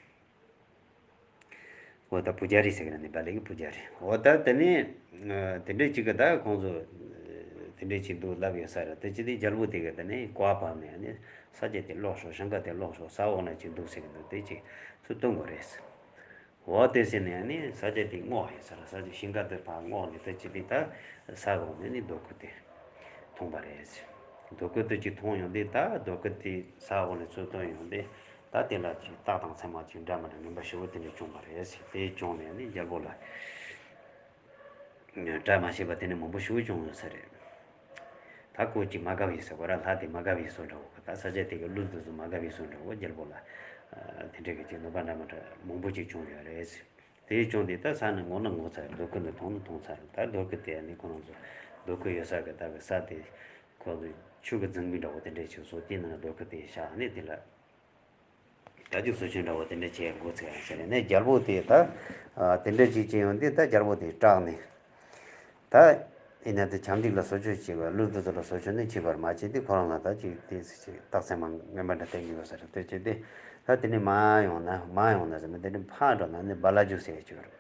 འོ་ད་པུ་ཇ་རི་ཟེར་གི་ན་ནི་བ་ལི་གི་པུ་ཇ་རི། འོ་ད་དེ་ནས་དེ་འདྲ་ཅིག་གི་ད་ཁོང་ཚོ་དེ་འདྲ་ཅིག་འདུག་ལབ་ཡོད་ས་རེད། དེ་ཅི་སྟེ་རྒྱལ་པོ་དེ་གི་དེ་ནས་གོ་བ་བབས་ནས་ནི་ས་ཆ་དེ་ལོག་ཤོག་ཞིང་ཁ་དེ་ལོག་ཤོག་ས་འོག་ན་ཅིག་འདུག་ཟེར་གི་འདུག་དེ་ཅིག་ཚུར་སྟོན་དགོས་རེད། འོ་དེ་ཟེར་ནས་ནི་ས་ཆ་དེ་སྔོག་ཡིན་ས་ར་ས་ཆ་ཞིང་ཁ་དེ་ཕར་སྔོག་ནས་ད་ཅི་སྟེ་ད་ས་འོག་ནས་ནི་རྡོ་སྐུ་དེ་མཐོང་པ་རེད། རྡོ་སྐུ་དེ་ཅིག་མཐོང་ཡོང་དུས་ད་རྡོ་སྐུ་དེ་ས་འོག་ནས་ཚུར་བཏོན་ཡོང་དུས་ད་དེ་ལ་ཅིག་རྟགས་དང་མཚན་མ་ཅིག་འདྲ་མི་འདྲ་ངན་པ་ཞེ་པོ་དེ་འདྲ་བྱུང་བ་རེད་ཟེར། དེ་བྱུང་ནས་ནི་རྒྱལ་པོ་ལ་བཀྲ་མ་ཤིས་པ་དེ་ནི་མང་པོ་ཞེ་པོ་བྱུང་ཡོད་ས་རེད། ད་ཁོ་ཅིག་མ་དགའ་བའི་ས་གོ་ར་ལྷ་དེ་མ་དགའ་བའི་བཟོ་འདྲ་བོ་ད་ས་ཆ་དེ་གི་ཀླུ་དེ་ཚོ་མ་དགའ་བའི་བཟོ་འདྲ་བོ་རྒྱལ་པོ་ལ་དེ་འདྲ་གི་ཅིག་གནོད་པ་འདྲ་མི་འདྲ་མང་པོ་ཅིག་བྱུང་ཡོད་རེད་ཟེར། དེའི་ཕྱོགས་འདི་ད་ས་ནི་ངོ་ན་ངོ་ཚར། རྡོ་སྐུ་འདི་མཐོང་ན་མཐོང་ཚར། ད་རྡོ་སྐུ་དེ་ནི་ཁོ་རང་ཚོ་རྡོ་སྐུ་ཡོད་ས་གི་ད་གི་ས་དེ་ཁོ་ཚོས་ཆུ་གི་རྫིང་བུ་འདྲ་བོ་དེ་འདྲས་ཞིག་བཟོ། དེའི་ནང་རྡོ་སྐུ་དེ་བཞག་ནས་དེ་ལ་ད་ཅིག་བཟོ་ཆུ་འདྲ་བོ་དེ་འདྲས་བྱས་འགོ་ཚུགས་ཡང་ཟེར་ནས་རྒྱལ་པོ་དེ་ད་དེ་འདྲས་ཅིག་བྱས་ཡོང་དུས་ད་རྒྱལ་པོ་དེ་སྐྲག་ནས། ད་ཡིན་ན་དེ་ཁྱབ་འཇུག་ལ་བཟོ་བཅོས་བྱེད་པ་ཀླུ་དེ་ཚོ་ལ་བཟོ་བཅོས་ནི་བྱེད་པར་མ་བྱེད་དེ་ཁོ་རང་ལ་ད་ཅིག་དེ་ཅིག་རྟགས་མཚན་མ་ངན་པ་འདྲ་བསྟན་གྱི་ཡོད་ས་རེད། དེ་བྱས་ཏེ་ད་དེ་ནས་མར་ཡོང་ན་མར་ཡོང་ན་ཟེར་ན་དེ་ནས་ཕར་འགྲོ་ན་ནི་བ་ལ་རྒྱུ་ཟེར་ཡ་ཅིག་ཡོད་རེད།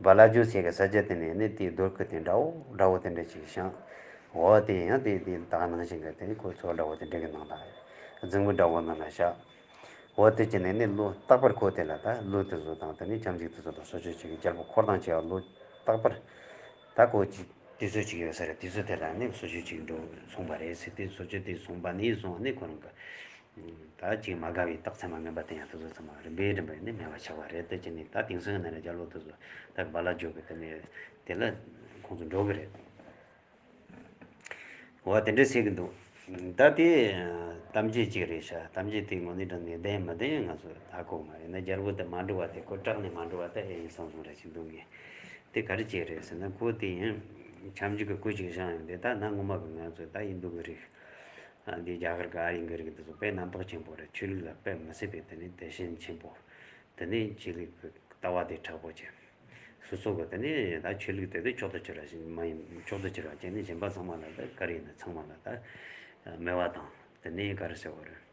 བ་ལ་རྒྱུ་ཟེར་གི་ས་ཆ་དེ་ནས་ནི་དེའི་རྡོ་སྐུ་དེ་འདྲ་བོ་འདྲ་བོ་དེ་འདྲ་ཅིག་བཞེངས། འོ་དེ་ཡང་དེ་དེ་ད་ག་ནང་བཞིན་གི་དེ་ཁོ་ཚོ་འདྲ་བོ་དེ་འདྲ་གི་ནང་ལ་རྫིང་བུ་འདྲ་བོ་ནང་ལ་བཞག་འོ་དེ་ཅི་ནས་ནི་ལོ་རྟག་པར་ཁོ་དེ་ལ་ད་ལོ་དེ་ཚོ་དང་དེ་ནི་ཁྱམས་ཅིག་དེ་ཚོ་ལ་གསོལ་མཆོད་བྱེད་ཀྱི་རྒྱལ་པོ་འཁོར་དང་བཅས་པ་ལོ་རྟག་པར་ད་ཁོ་ཅི་དུས་ཚོད་ཅིག་ཡོད་ས་རེད། དུས་ཚོད་དེ་ལ་ནི་གསོལ་མཆོད་ཅིག་འགྲོ་སོང་བ་རེད་ཟེར། དེ་གསོལ་མཆོད་དེ་སོང་བ་ནས་བཟུང་ནི་ཁོ་རང་གི་ད་ཅིག་མ་དགའ་བའི་རྟགས་མཚན་མ་ངན་པ་དེ་ཡང་དེ་ཚོ་ཚང་མ་རིམ་པས་རིམ་པས་ནི་མེད་པ་ཆགས་པ་རེད། དེ་ཅི་ནི་ད་དེང་སང་ན་རེ་རྒྱལ་པོ་དེ་ཚོ་ད་བ་ལ་རྒྱུ་གི་དེ་ནི་དེ་ལ་ཁོང་ཚོ་འགྲོ་གི་རེད། འོ་དེ་འདྲ་ཟེར་གི་འདུག་ད་དེ་གཏམ་རྒྱུད་ཅིག་རེད་ཤག་གཏམ་རྒྱུད་དེ་དངོས་གནས་དྲང་གནས་བདེན་མི་བདེན་ང་ཚོ་ཧ་གོ་མ་རེད། ན་རྒྱལ་པོ་དེ་མ་འགྲོ་བ་དེ་ཁོ་སྐྲག་ནས་མ་འགྲོ་བ་དེ་ཨེ་ཡིན་བསམ་སོང་ར་ཞིག་འདུག་ངས། དེ་ག་རེ་བྱས་རེད་ཟེར་ན་ཁོ་དེ་ཡིན་ཁྱམས་རྒྱུད་ཀྱི་སྐུ་ཅིག་བཞེངས་ཡོང་དེ་ད་ན་ངོ་མ་གི་ང་ཚོ་ད་ཧིན་དུ་གི་རིགས་འདི་རྒྱ་གར་གི་ཨ་རིའི་གི་རིགས་འདི་ཚོ་དཔེ་རྣམ་དག་ཆེན་པོ་རེད། ཆོས་ལུགས་ལ་དཔེ་མི་སྲིད་པའི་དེ་ནི་དད་ཞེན་ཆེན་པོ། དེ་ནི་ཆོས་ལུགས་ཀྱི་ལྟ་བ་དེ་དྲག་པོ་བྱས། སོ་སོ་གི་དེ་ནས་ད་ཆོས་ལུགས་དེ་དུས་མཆོག་ཏུ་གྱུར་བ་ཞིག་མ་ཡིན། མཆོག་ཏུ་གྱུར་བ་ཅན་ནི་གཞན་པ་ཚང་མ་ལ་ད་ག་རེ་ཡིན་ན་ཚང་མ་ལ་ད་སྨེ་བ་དང་དེ་ནས་ག་རེ་ཟེར་བ་རེད།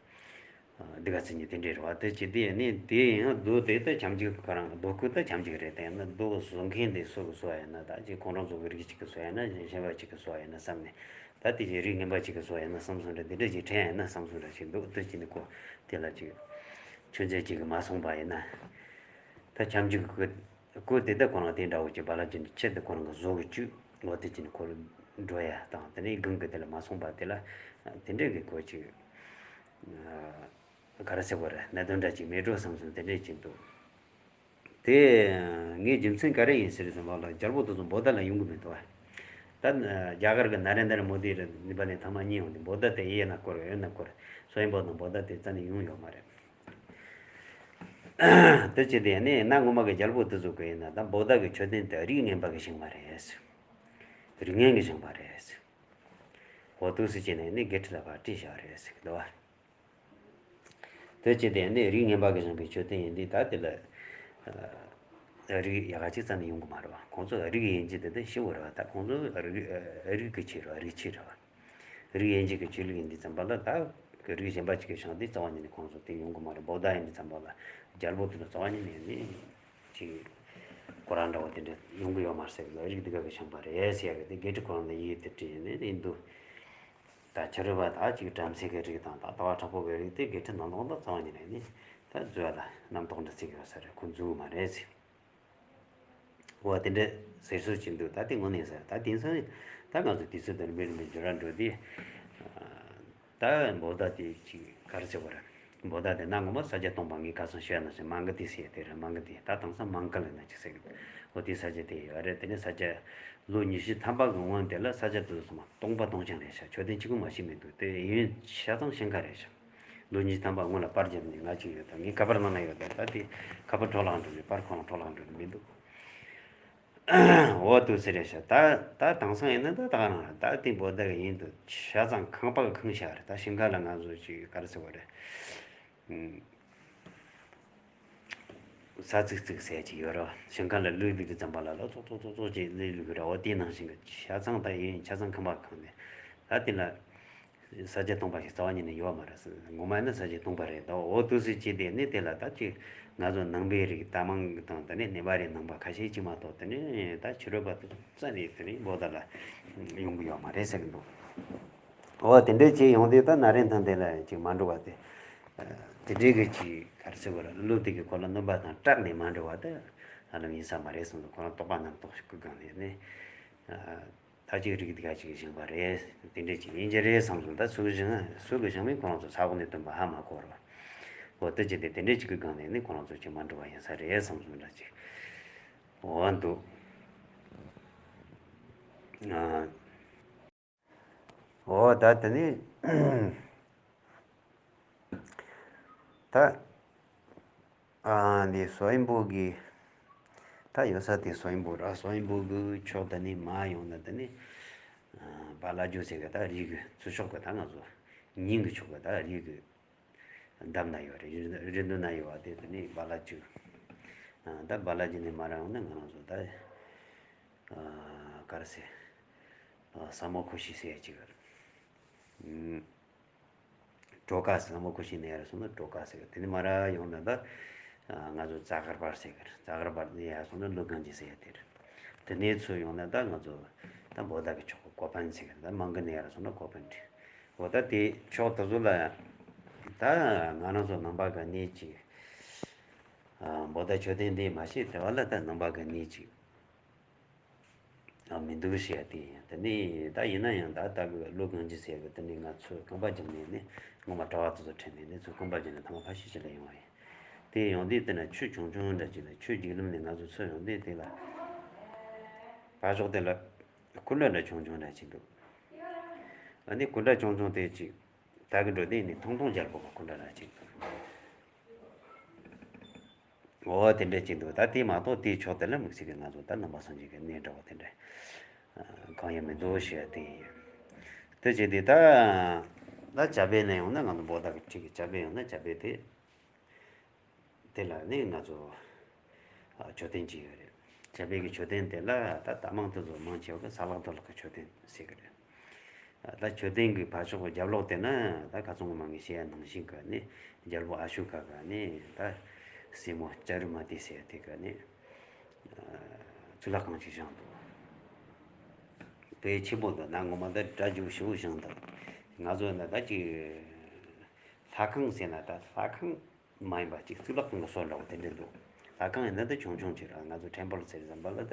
སྡིག་ག་ཚིག་ཉིད་དེ་འདྲའི་རེད་བ། དེ་ཅི་སྟེ་ནི་དེ་ཡང་རྡོ་དེ་ད་ཁྱམས་ཅིག་ག་རང་རྡོ་སྐུ་ད་ཁྱམས་ཅིག་རེད། དེ་ཡང་ན་རྡོ་བཟོ་མཁན་དེ་སོ་གི་བཟོ་ཡ་ན་ད་ཅིག་ཁོང་རང་ཚོ་གི་རིགས་གཅིག་གི་བཟོ་ཡ་ན་གཞན་པ་གཅིག་གི་བཟོ་ཡ་ན་བསམ་ནས་ད་དེ་ཅིག་རིགས་ངན་པ་གཅིག་གི་བཟོ་ཡ་ན་བསམ་སོང་འདྲ་དེ་འདྲ་ཅིག་དྲན་ཡ་ན་བསམ་སོང་འདྲ་ཞིག་འདུག་དེ་ཅི་ནི་ཁོ་དེ་ལ་ཅིག་ཆུ་མཛོད་ཅིག་གི་མ་སོང་པ་ཡིན་ན། ད་ཁྱམས་ཅིག་གི་སྐུ་སྐུ་དེ་ད་ཁོ་རང་དེ་འདྲ་བོ་ཅིག་བ་ལ་ཅིག་ཆེད་དུ་ཁོ་རང་གི་བཟོ་གི་བཅུག་འོ་དེ་ཅིག་ནི་ཁོ་འགྲོ་ཡ་དང་དེ་ནས་སྒང་གི་དེ་ལ་མ་སོང་པ་དེ་ལ་དེ་འདྲས་གི་ཁོ་ཅིག་ག་རེ་ཟེར་བ་རེད། གནད་དོན་འདྲ་ཅིག་མེད་འགྲོ་བསམ་སོང་། དེ་འདྲས་ཅིག་འདུག་དེ་ངའི་རྒྱུ་མཚན་ག་རེ་ཡིན་ཟེར་ཙམ་པ་ལ་རྒྱལ་པོ་དེ་ཚོ་བོད་ཟླ་ལ་ཡོང་གི་མི་འདུག་བ། ད་རྒྱ་གར་གི་ན་རེན་དར་མོ་དི་རེད་ནི་པ་ནས་ཐ་མ་གཉིས་ཡོང་དུས་བོད་ཟླ་དེ་ཡས་ན་སྐོར་ཡོད་ན་སྐོར་སོ་ཡིན་པ་དང་བོད་ཟླ་དེ་རྩ་ནས་ཡོང་ཡོད་མ་རེད། དེ་བྱས་ཏེ་ནི་གནའ་སྔོན་མ་གི་རྒྱལ་པོ་དེ་ཚོ་གི་ཡིན་ན་ད་བོད་ཟླ་གི་མཆོད་རྟེན་དེ་རིགས་ངན་པ་གི་བཞེངས་པ་རེད། རིགས་ངན་གི་བཞེངས་པ་རེད། འོ་ཐུགས་སུ་བྱས་ནས་ནི་དགེ་ཁྲི་ལ་ཕར་བྲིས་བཞག་རེད་ཟེར་གི་འདུག་བ། དེ་བྱས་ཏེ་ནི་རིགས་ངན་པ་གི་བཞེངས་པའི་མཆོད་རྟེན་ཡིན་དུས་ད་དེ་ལ་རིགས་ཡག་ག་ཅིག་རྩ་ནས་ཡོང་གི་མ་རེད་བ། ཁོང་ཚོ་རིགས་ཡིན་གྱི་དེ་དེ་ཤི་བོ་རེད་བ། ད་ཁོང་ཚོ་རིགས་རིགས་གི་ཆེད་རེད་བ། རིགས་ཆེད་རེད་བ། རིགས་དབྱེ་འབྱེད་ཀྱི་ཆོས་ལུགས་ཡིན་དུས་ཙམ་པ་ལ་ད་རིགས་གཞན་པ་གཅིག་གི་བྱུང་དུས་རྩ་བ་ཉིད་ནས་ཁོང་ཚོ་དེ་ཡོང་གི་མ་རེད། བོད་ཟླ་ཡིན་དུས་ཙམ་པ་ལ་རྒྱལ་པོ་དེ་ཚོ་རྩ་བ་ཉིད་ནས་ནི་ཅིག་ཁོ་རང་འདྲ་བོ་དེ་འདྲ་ཡོང་གི་ཡོད་མ་རེད་ཟེར་གི་འདུག་རིགས་དེ་ག་གི་བྱུང་པ་རེད་ཟེར་ཡ་གི་དེ་དགེ་ཁྲི་ཁོ་རང་ལ་ཡིད་དེ་དྲིས་ནས་ཡིན་དུས་ད་ཕྱི་རོལ་པ་ད་ཅིག་བྲམ་ཟེ་གི་རིགས་དང་ད་ལྟ་བ་དྲག་པོ་གི་རིགས་དེ་དགེ་ཁྲི་ནང་ལོགས་ལ་རྩ་བ་ཉིད་ནས་ནི་ད་འཛུལ་བ་ལ་རྣམ་རྟོག་འདྲ་ཚིག་ཡོད་ས་རེད། ཁོ་འཛུལ་གི་མ་རེད་ཟེར། འོ་དེ་འདྲ་ཟེར་སྲོལ་ཅིག་འདུག་ད་དེ་དངོས་གནས་ཟེར་ད་དེང་སང་ད་ང་ཚོ་དུས་ཚོད་དང་རིམ་པས་རིམ་པས་འགྱུར་བ་འགྲོ་དུས་ད་བོད་ཟླ་དེ་ཅིག་ག་རེ་ཟེར་བ་རེད། བོད་ཟླ་དེ་གནའ་སྔོན་མ་ས་སྐྱ་སྟོང་པ་ངའི་ཁ་སང་ཤོད་ན་ཟེར་མ་གི་དེ་ཟེར་དེ་རེད། མ་གི་དེ་ད་དེང་སང་མང་གི་ལ་ན་ཅིག་ཟེར་གི་འོ་དེ་ས་སྐྱ་དེ་ཡོད་རེད། དེ་ནས་ས་སྐྱ་ལོ་ཉི་ཤུ་ཐམ་པ་གི་སྔོན་དེ་ལ་ས་སྐྱ་དེ་ཚོ་མ་སྟོང་པ་སྟོང་རྐྱང་རེད་ཤག་མཆོད་རྟེན་གཅིག་པུ་མ་ཞིག་མི་འདུག་དེ་ཡུན་ཆ་ཚང་ཞིང་ཁ་རེད་ཤག་ལོ་ཉིས་ཐམ་པ་སྔོན་ལ་པར་བརྒྱབ་ནས་ང་ཅིག་ཡོད་ད། ངའི་ཁ་པར་ནང་ལ་ཡོད་ད། ད་དེ་ཁ་པར་འཕྲོ་བརླག་འགྲོ་ནས་པར་ཁོ་རང་འཕྲོ་བརླག་འགྲོ་ནས་མི་འདུག་འོ་དུ་ཟེར་རེད་ཤག་ད་ད་དེང་སང་ཡིན་ན་ད་ད་ག་ན་ད་དེ་བོད་ཟླ་གི་ཡིན་དུ་ཆ་ཚང་ཁང་པ་གི་ཁང་ཤག་རེད། ད་ཞིང་ཁ་ལ་ང་ཚོ་ཅིག་ག་རེ་ཟེར་བ་རེད། ས་ཚིགས་ཚིགས་ཟེར་ཅིག་ཡོད་རེད། ཞིང་ཁ་ལ་ལུད་ལུད་དུས་ཙམ་པ་ལ་ལ་ཙོག་ཙོག་ཙོག་ཙོག་ཅིག་ལུད་ལུད་རེད། འོ་དེ་ནང་བཞིན་གི་ཆ་ཚང་ད་ཡིན་ཆ་ཚང་ཁང་པ་གི་ཁང་ནས་ད་དེ་ལ། ས་བཅད་སྟོང་པ་ཞིག་རྩ་བ་ཉིད་ནས་ཡོད་མ་རེད། ངོ་མ་ནི་ས་བཅད་སྟོང་པ་རེད་དོ། འོ་འདུག་སེ་བྱས་དེ་ནི་དེ་ལ་ད་ཅིག་ང་ཚོ་ནང་པའི་རིགས་རྟ་མང་དང་དེ་ནས་ནེ་པ་རི་ནང་པ་ཁ་ཤས་ཅིག་མ་གཏོགས་དེ་ནས་ད་ཕྱི་རོལ་པ་དེ་རྩ་ནས་དེ་ནས་བོད་ད་ལ་ཡོང་གི་ཡོད་མ་རེད་ཟེར་གི་འདུག་འོ་དེ་འདྲས་བྱས་ཡོང་དུས་ད་ན་རེ་ཐང་དེ་ལ་ཅིག་མ་འགྲོ་བ་དེ། དེ་འདྲས་གི་ཅིག་ག་རེ་ཟེར་དགོས་རེད། གླུ་དེ་གི་ཁོ་ལ་སྣོན་པ་དང་སྐྲག་ནས་མ་འགྲོ་བ་དེ་ཧ་ལམ་ཡིན་ས་མ་རེད་བསམ་སོང་། ཁོ་རང་རྟོགས་པ་རྣམ་རྟོག་ཞིག་གི་སྒང་ནས་ནི། ད་ཅིག་རིགས་འདི་ག་ཅིག་བཞེངས་པ་རེད། དེ་འདྲས་ཅིག་ཡིན་གྱི་རེད་བསམ་སོང་། ད་སུ་གི་བཞེངས་སུ་གི་བཞེངས་མིན་ཁོ་རང་ཚོ་ས་འོག་ནས་བཏོན་པ་ཧ་མ་གོ་ར། འོ་དེ་ཅི་སྟེ་དེ་འདྲས་ཅིག་གི་སྒང་ནས་ནི་ཁོ་རང་ཚོ་ཅིག་མ་འགྲོ་བ་ཡིན་ས་རེད་བསམ་སོང་འདྲ་ཅིག་འོ་འདུག་ཨ། འོ་ད་དེ་ནི་ད། ཨ་འདི་སོ་ཡིན་པོ་གི་ད་ཡོད་ས་དེ་སོ་ཡིན་པོ་ར། སོ་ཡིན་པོ་གི་ཕྱོགས་དེ་ནས་མར་ཡོང་ན་དེ་ནི་ཨ་བ་ལ་རྒྱུ་ཟེར་གི་ད་རི་གི་ཚུར་ཕྱོགས་གི་ད་ང་ཚོ་ཉིན་གི་ཕྱོགས་གི་ད་རི་གི་འདབས་ན་ཡོད་རེད། རི་རི་མདུན་ན་ཡོད་པ་དེ་དེ་ནི་བ་ལ་རྒྱུ། ཨ་ད་བ་ལ་རྒྱུ་ནས་མར་ཡོང་ན་ང་རང་ཚོ་ད་ཨ་ག་རེ་ཟེར། ཨ་ས་མོ་ཁོ་ཤི་ཟེར་ཡ་ཅིག་ཡོད་རེད། ཨ། གྲོ་ཁ་ཟེར། ས་མོ་ཁོ་ཤི་ནས་ཡར་སོང་ན་གྲོ་ཁ་ཟེར། དེ་ནས་མར་ཡོང་ན་ད་ང་ཚོ་ཙ་གར་བར་ཟེར་གི་རེད། ཙ་གར་བར་ནས་ཡར་སོང་ན་ལུ་གང་ཅི་ཟེར་ཡ་དེ་རེད། དེ་ནས་ཚུར་ཡོང་ན་ད་ང་ཚོ་ད་བོད་ཟླ་གི་ཕྱོགས་གི་གོ་པན་ཟེར་གི་རེད། ད་མང་གི་ནས་ཡར་སོང་ན་གོ་པན་རེད། འོ་ད་དེ་ཕྱོགས་དེ་ཚོ་ལ་ད་ང་རང་ཚོ་ནང་པ་གི་གནས་ཅིག་ཨ་བོད་ཟླ་མཆོད་རྟེན་འདི་མ་ཤེས་དེ་བ་ལ་ད་ནང་པ་གི་གནས་ཅིག་ཨ་མི་འདུག་ཞེས་དེ་ཡིན། དེ་ནས་ད་ཡིན་ན་ཡང་ད་ལྟ་གི་ལོ་གང་ཅི་ཟེར་གི་དེ་ནས་ང་ཚོས་རྐང་པ་བརྒྱབ་ནས་ནི་སྔོན་མ་གྲྭ་བ་དེ་ཚོ་ཁྲིད་ནས་ནི་ཚུར་རྐང་པ་བརྒྱབ་ནས་ཐ་མ་ཕ་ཤི་ཅི་ལ་ཡོང་བ་ཡིན། དེ་ཡོང་དུས་དེ་ན་ཆུ་ཆུང་ཆུང་འདྲ་ཅིག་ལ་ཆུ་རྒྱུག་ལམ་ནས་ང་ཚོ་ཚུར་ཡོང་དུས་དེ་ལ་ཕར་ཕྱོགས་དེ་ལ་སྐུ་འདྲ་འདྲ་ཆུང་ཆུང་འདྲ་ཅིག་འདུག་ཨ་ནི་སྐུ་འདྲ་ཆུང་ཆུང་དེ་ཅིག་ད་གི་འགྲོ་དུས་ནི་ཐུང་ཐུང་རྒྱལ་པོ་གི་སྐུ་འདྲ་འདྲ་ཅིག་འདུག་འོ་དེ་འདྲ་ཅིག་འདུག་ད་དེ་མ་གཏོགས་དེའི་ཕྱོགས་དེ་ལ་དམིགས་བསལ་གྱི་ང་ཚོ་ད་ནང་པ་སངས་རྒྱས་ཀྱི་གནས་འདྲ་བོ་དེ་འདྲ་གང་ཡང་མི་འདུག་ཞེས་དེ་ཡིན། དེ་བྱས་དེ་ད་ད་བྱ་བའི་ནས་ཡོང་ན་ང་ཚོ་བོད་ཟླ་གི་ཁྲིད་ཀྱི་བྱ་བའི་ཡོང་ན་བྱ་བའི་དེ་དེ་ལ་ནི་ང་ཚོ་མཆོད་རྟེན་གྱི་ཡོད་རེད། བྱ་བའི་གི་མཆོད་རྟེན་དེ་ལ་ད་ལྟ་མང་དུ་ཚོ་མང་ཆེ་བ་གི་ས་ལག་རྡོ་ལག་གི་མཆོད་རྟེན་ཟེར་གི་རེད། ད་མཆོད་རྟེན་གྱི་ཕར་ཕྱོགས་ཀྱི་རྒྱབ་ལོགས་དེ་ན་ད་ཁ་ཚང་གི་མང་གི་བཤད་ཡ་ནང་བཞིན་གི་ནི་རྒྱལ་པོ་ཨ་ཤོ་ཀ་གི་ནི་ད་སྲས་མོ་ཙཱ་རི་མ་ཏི་ཟེར་ཡ་དེ་གི་ནི་གཙུག་ལག་ཁང་ཅིག་བཞེངས་འདུག་དཔེ་ཆེན་པོ་འདུག་ན་ངོ་མ་ད་སྒྲ་འཇུག་ཞེ་པོ་བཞེངས་འདུག་ང་ཚོ་ན་ད་ཅིག་ལྷ་ཁང་ཟེར་ན་ད་ལྷ་ཁང་མ་ཡིན་པ་ཅིག་གཙུག་ལག་ཁང་གི་སོ་འདྲ་བོ་དེ་འདྲ་འདུག་ལྷ་ཁང་ཡིན་ན་ད་ཆུང་ཆུང་ཅིག་རེད། ང་ཚོ་ཊེམ་པལ་ཟེར་བསམ་པ་ལ་ད་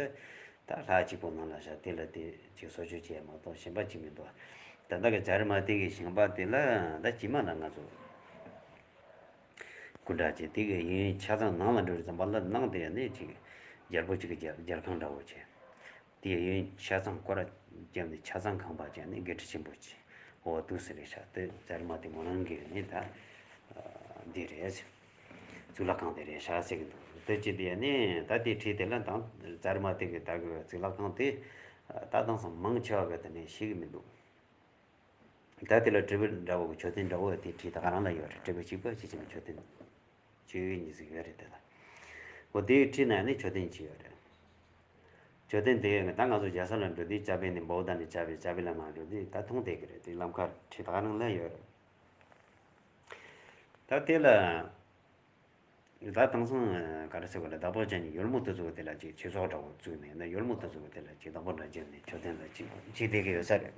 ད་ལྷ་གཅིག་པོ་ནང་ལ་བཞག་དེ་ལ་དེ་ཅིག་གསོལ་མཆོད་བྱས་མ་གཏོགས་གཞན་པ་ཅིག་མི་འདུག་ད་ལྟ་གི་ཙཱ་རི་མ་ཏི་གི་ཞིང་པ་དེ་ལ་ད་དཀྱིལ་མ་ལ་ང་ཚོ་སྐུ་འདྲ་བྱས་དེ་གི་ཡིན་ཆ་ཚང་ནང་ལ་འགྲོ་བསམ་པ་ལ་ནང་དེ་ནས་ཅིག་རྒྱལ་པོ་གཅིག་གི་རྒྱལ་རྒྱལ་ཁང་འདྲ་བོ་བྱས། དེ་ཡིན་ཆ་ཚང་སྐོར་ར་བརྒྱབ་ནས་ཆ་ཚང་ཁང་པ་བྱས་ནས་དགེ་ཁྲི་ཆེན་པོ་ཅིག་འོ་འདུག་སེ་རེད་ཤག་དེ་ཙཱ་རི་མ་ཏི་མོ་རང་གི་ནི་ད་འདི་རེད། གཙུག་ལག་ཁང་དེ་རེད་ཤག་ཟེར་གི་འདུག་དེ་ཅི་དེ་ནི་ད་དེ་ཁྲིད་དེ་ལ་དང་ཙཱ་རི་མ་ཏི་གི་ད་གི་གཙུག་ལག་ཁང་དེ་ད་དེང་སང་མང་ཆེ་བ་གི་དེ་ནས་ཤེས་གི་མི་འདུག་ད་དེ་ལ་ཊི་བི་འདྲ་བོ་གི་མཆོད་རྟེན་འདྲ་བོ་དེ་ཁྲིད་ད་ག་རང་ལ་ཡོད་རེད། ཊི་བི་གཅིག་པ་གཅིག་ཅན་གྱི་མཆོད་རྟེན་བཅུ་གཉིས་ཟིག་ཡོད་རེད་དེ་ལ། འོ་དེའི་ཁྲིད་ན་ནི་མཆོད་རྟེན་གཅིག་ཡོད་རེད། མཆོད་རྟེན་དེ་ད་ང་ཚོ་རྒྱལ་ས་ལ་འགྲོ་དུས་ཅ་པེ་ནས་འབོ་ད་ནས་ཅ་པེ་ཅ་པེ་ལ་མ་འགྲོ་དུས་ད་མཐོང་བསྡད་ཀྱི་རེད། དེ་ལམ་ཁ་ཁྲིད་ད་ག་རང་ལ་ཡོད་རེད། ད་དེ་ལ་ད་དེང་སང་ག་རེ་ཟེར་དགོས་རེད། བདག་པོ་ཅན་གྱི་ཡོལ་མོ་དེ་ཚོ་དེ་ལ་ཅིག་ཆོས་ཚོགས་འདྲ་བོ་བཙུགས་ནས་ན་ཡོལ་མོ་དེ་ཚོ་དེ་ལ་ཅིག་བདག་པོ་འདྲ་བརྒྱབ་ནས་མཆོད་རྟེན་ལ་ཅིག་ཅིག་བསྡད་ཀྱི་ཡོད་ས་རེད།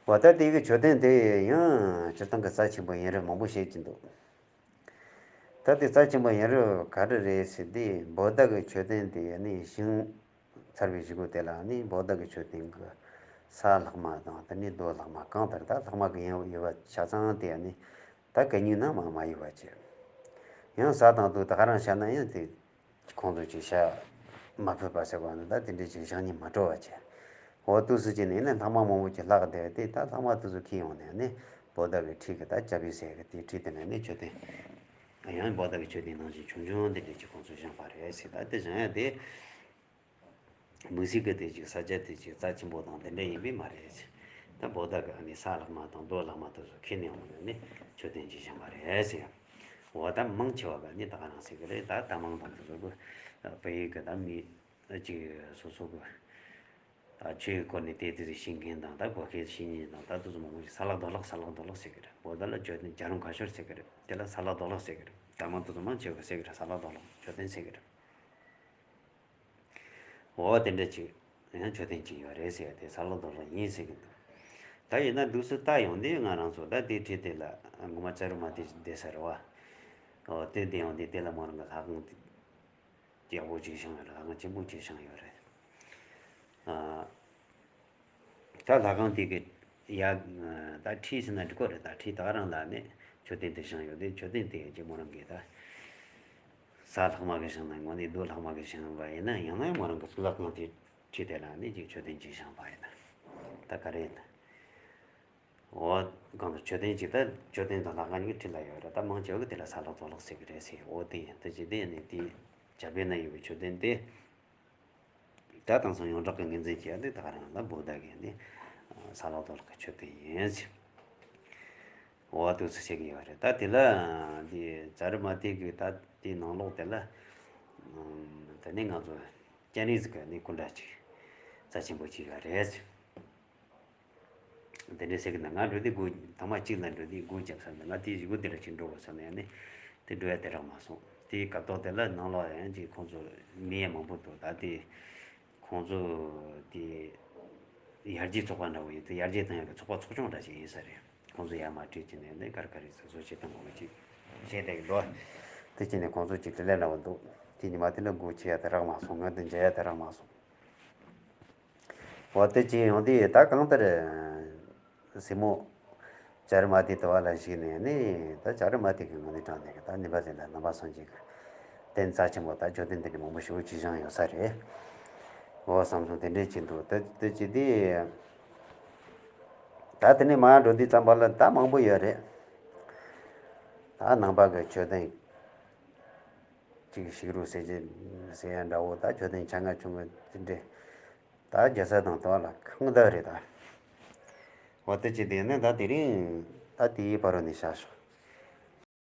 འོ་ད་དེ་གི་མཆོད་རྟེན་དེ་ཡང་སྤྱིར་བཏང་གི་རྩ་ཆེན་པོ་ཡིན་རབས་མང་པོ་བཤད་ཀྱི་འདུག་ད་དེ་རྩ་ཆེན་པོ་ཡིན་རབས་ག་རེ་རེད་ཟེར་དུས་བོད་ཟླ་གི་མཆོད་རྟེན་དེ་ནི་ཤིང་ཚར་བའི་གཞུག་གུ་དེ་ལ་ནི་བོད་ཟླ་གི་མཆོད་རྟེན་གི་ས་ལྷག་མ་དང་དེ་ནི་རྡོ་ལྷག་མ་གང་ལྟར་ད་ལྷག་མ་གི་ཡོད་པ་ཆ་ཚང་དེ་ནི་ད་གད་སྙིགས་ནང་མ་མ་ཡོད་པ་བྱས། ཡང་ས་དང་རྡོ་ད་ག་རང་བཤད་ན་ཡང་དེ། ཁོང་ཚོས་ཅིག་བྱ་མ་ཕོད་པ་ཟེར་བ་ནི་ད་དེ་འདྲའི་ཅིག་བཞག་སྙིང་མ་བྲོ་བ་བྱས། འོ་དུས་སུ་ཅི་ནས་ནི་ལྷག་མ་མང་པོ་ཅིག་ལྷག་བསྡད་དེ་ད་ལྷག་མ་དེ་ཚོ་ཁྱེར་ཡོང་ནས་ནི་བོད་ཟླ་གི་ཁྲིད་གི་ད་ཅ་པེ་ཟེར་གི་དེ་ཁྲིད་དེ་ནས་ནི་མཆོད་རྟེན། ཡང་བོད་ཟླ་གི་མཆོད་རྟེན་ནང་བཞིན་ཆུང་ཆུང་དེ་འདྲའི་ཅིག་ཁོང་ཚོས་བཞེངས་པ་རེད་ཟེར། ད་དེ་བཞེངས་ཡ་དེ་དམིགས་བསལ་གི་དེ་ཅིག་ས་ཆ་དེ་ཅིག་རྩ་ཆེན་པོ་དང་དེ་འདྲ་ཡིན་པས་མ་རེད་ཟེར། ད་བོད་ཟླ་གི་ཨ་ནི་ས་ལྷག་མ་དང་རྡོ་ལྷག་མ་དེ་ཚོ་ཁྱེར་ནས་ཡོང་ནས་ནི་མཆོད་རྟེན་ཅིག་བཞེངས་པ་རེད་ཟེར། འོ་ད་མང་ཆེ་བ་ག་ནི་ད་ག་རང་ཟེར་གི་རེད། ད་ད་མང་དང་དེ་ཚོ་གི་བལ་ཡུལ་གི་ད་མི་ཅིག་སོ་སོ་གི་ ད་ཆོས་ཀྱི་སྐོར་ནས་དེ་དེ་ཚོ་ཤེས་མཁན་དང་། ད་བོད་སྐད་ཤེས་མཁན་དང་། ད་དེ་ཚོ་མང་པོ་ཞིག་ས་ལག་རྡོ་ལག་ས་ལག་རྡོ་ལག་ཟེར་གི་རེད། བོད་ད་ལ་མཆོད་རྟེན་བྱ་རུང་ཁ་ཤོར་ཟེར་གི་རེད། དེ་ལ་ས་ལག་རྡོ་ལག་ཟེར་གི་རེད། ད་མང་དེ་ཚོ་མང་ཆེ་བ་ཟེར་གི་རེད། ས་ལག་རྡོ་ལག་མཆོད་རྟེན་ཟེར་གི་རེད། འོ་དེ་འདྲ་ཅིག་ཡང་མཆོད་རྟེན་ཅིག་ཡོད་རེད་ཟེར་ཏེ། ས་ལག་རྡོ་ལག་ཡིན་ཟེར་གི་འདུག་ད་ཡིན་ན་འདུག་སེ་ལྟ་ཡོང་དུས། ང་རང་ཚོ་ད་དེའི་འཁྲིས་དེ་ལ་ངོ་མ་ཙ་རུ་མ་དེ་བསྡད་ས་རེད་བ། འོ་དེ་བསྡད་ཡོང་དུས། དེ་ལ་མོ་རང་གི་ལྷ་ཁང་དེ་ཡག་པོ་ཅིག་བཞེངས་ཡོད་རེད། ལྷ་ཁང་ཆེན་པོ་ཅིག་བཞེངས་ཡོད་རེད། ཨ། ད་ལྷ་ཁང་དེ་གི་ཡ། ད་འཁྲིས་ཟེར་ན་འགྲིག་གི་རེད། ད་འཁྲིས་ད་ག་རང་ལ་ནི་མཆོད་རྟེན་དེ་བཞེངས་ཡོད་དེ། མཆོད་རྟེན་དེ་གི་མོ་རང་གིས་ད་ས་ལྷག་མ་གི་བཞེངས་ན། དངོས་གནས་རྡོ་ལྷག་མ་གི་བཞེངས་པ་ཡིན་ན། ཡང་ན་མོ་རང་གི་གཙུག་ལག་ཁང་དེ་འཁྲིས་དེ་ལ་ནི་ཅིག་མཆོད་རྟེན་ཅིག་བཞེངས་པ་ཡིན་ན། ད་ག་རེ་ཡིན་ན། འོ། གང་ལྟར་མཆོད་རྟེན་ཅིག་ད་མཆོད་རྟེན་དང་ལྷ་ཁང་གཉིས་ཀྱི་འཁྲིས་ལ་ཡོད་རེད། ད་མང་ཆེ་བ་གིས་དེ་ལ་ས་ལག་རྡོ་ལག་ཟེར་གི་རེད་ཟེར། འོ་དེ་ཡིན། དེ་ཅི་དེ་ནི་དེ་རྒྱ་བལ་ན་ཡོད་པའི་མཆོད་རྟེན་དེ། ད་དེང་སང་ཡོངས་གྲགས་ཀྱི་ངོས་འཛིན་བྱས་ཏེ། ད་ག་རང་ལ་བོད་ཟླ་གི་ནི་ས་ལག་རྡོ་ལག་གི་མཆོད་རྟེན་ཡིན་ཟེར། འོ་དེ་ཚོ་བཤད་ཀྱི་ཡོད་རེད། ད་དེ་ལ་དེ་ཙ་རུ་མ་ཏི་གི་ད་དེ་ནང་ལོགས་དེ་ལ། ཨམ། དེ་ནི་ང་ཚོ་སྤྱན་རས་གཟིགས་ཀྱི་ནི་སྐུ་འདྲ་ཅིག་རྩ་ཆེན་པོ་ཅིག་ཡོད་རེད་ཟེར། དེ་འདྲ་ཟེར་གི་འདུག་ང་འགྲོ་དུས་སྒོ། ཐེངས་མ་གཅིག་ལ་འགྲོ་དུས་སྒོ་རྒྱབ་ས་ནས། ང་དེའི་གཞུག་གུ་དེ་ལ་ཅིག་འགྲོ་དགོས་བསམ་ནས་ནི་དེ་འགྲོ་ཡ་དེ་རག་མ་སོང་། དེའི་སྐབས་ཐོག་དེ་ལ་ནང་ལོགས་ཡང་ཅིག་ཁོང་ཚོ་མི་ཡང་མང་པོ་འདུག་ད་དེ་ཁོང་ཚོ་དེ་ཡར་རྒྱས་ཚོགས་པ་འདྲ་བོ་ཡིན་དུས། ཡར་རྒྱས་བཏང་ཡག་གི་ཚོགས་པ་ཚོགས་ཆུང་འདྲ་ཞིག་ཡིན་ས་རེད། ཁོང་ཚོ་ཡར་མར་ཁྲིད་བྱས་ནས་ནི་ག་རེ་ག་རེ་ཟིག་བཟོ་བྱེད་སྟངས་མང་པོ་ཅིག་བྱས་བསྡད་ཀྱི་འདུག་དེ་བྱས་ནས་ཁོང་ཚོ་ཅིག་དྲི་ལན་རྒྱག་གི་འདུག་དེ་ཉི་མ་དེ་ལ་སྒོ་ཕྱེ་ཡ་དེ་རག་མ་སོང་། ངོས་དེ་མཇལ་ཡ་དེ་རག་མ་སོང་། འོ་དེ་བྱས་ཡོང་དུས་ད་གང་ལྟར་སྲས་མོ་ཙ་རུ་མ་ཏི་དེ་བ་ལ་གཞིགས་ནས་ནི། ད་ཙ་རུ་མ་ཏི་གི་ངོས་ནས་དྲངས་ནས་ད་ནི་བ་དེ་ལ་ནང་པ་སངས་རྒྱས་ཀྱི་རྟེན་རྩ་ཆེན་པོ། ད་མཆོད་རྟེན་དེ་འདྲ་མང་པོ་ཞེ་པོ་ཅིག་བཞེངས་ཡོད་ས་རེད། འོ་བསམ་སོང་། དེ་འདྲས་ཅིག་འདུག་དེ་དེ་ཅིག་དེ། ད་དེ་ནས་མར་འགྲོ་དུས་ཙམ་པ་ལ་ད་མང་པོ་ཡོད་རེད། ད་ནང་པ་གི་མཆོད་རྟེན་ཅིག་བཞུགས་རོགས་ཟེར་གྱི་ཟེར་ཡ་འདྲ་བོ། ད་མཆོད་རྟེན་ཆ་ལྔ་ཆུང་ངུ་དེ་འདྲས། ད་རྒྱལ་ས་དང་དེ་བ་ལ་གང་དག་རེད་ད། འོ་དེ་ཅི་དེ་ནི་ད་དེ་རིང་ད་དེའི་བར་རུ་ནས་བཞག་ཤོག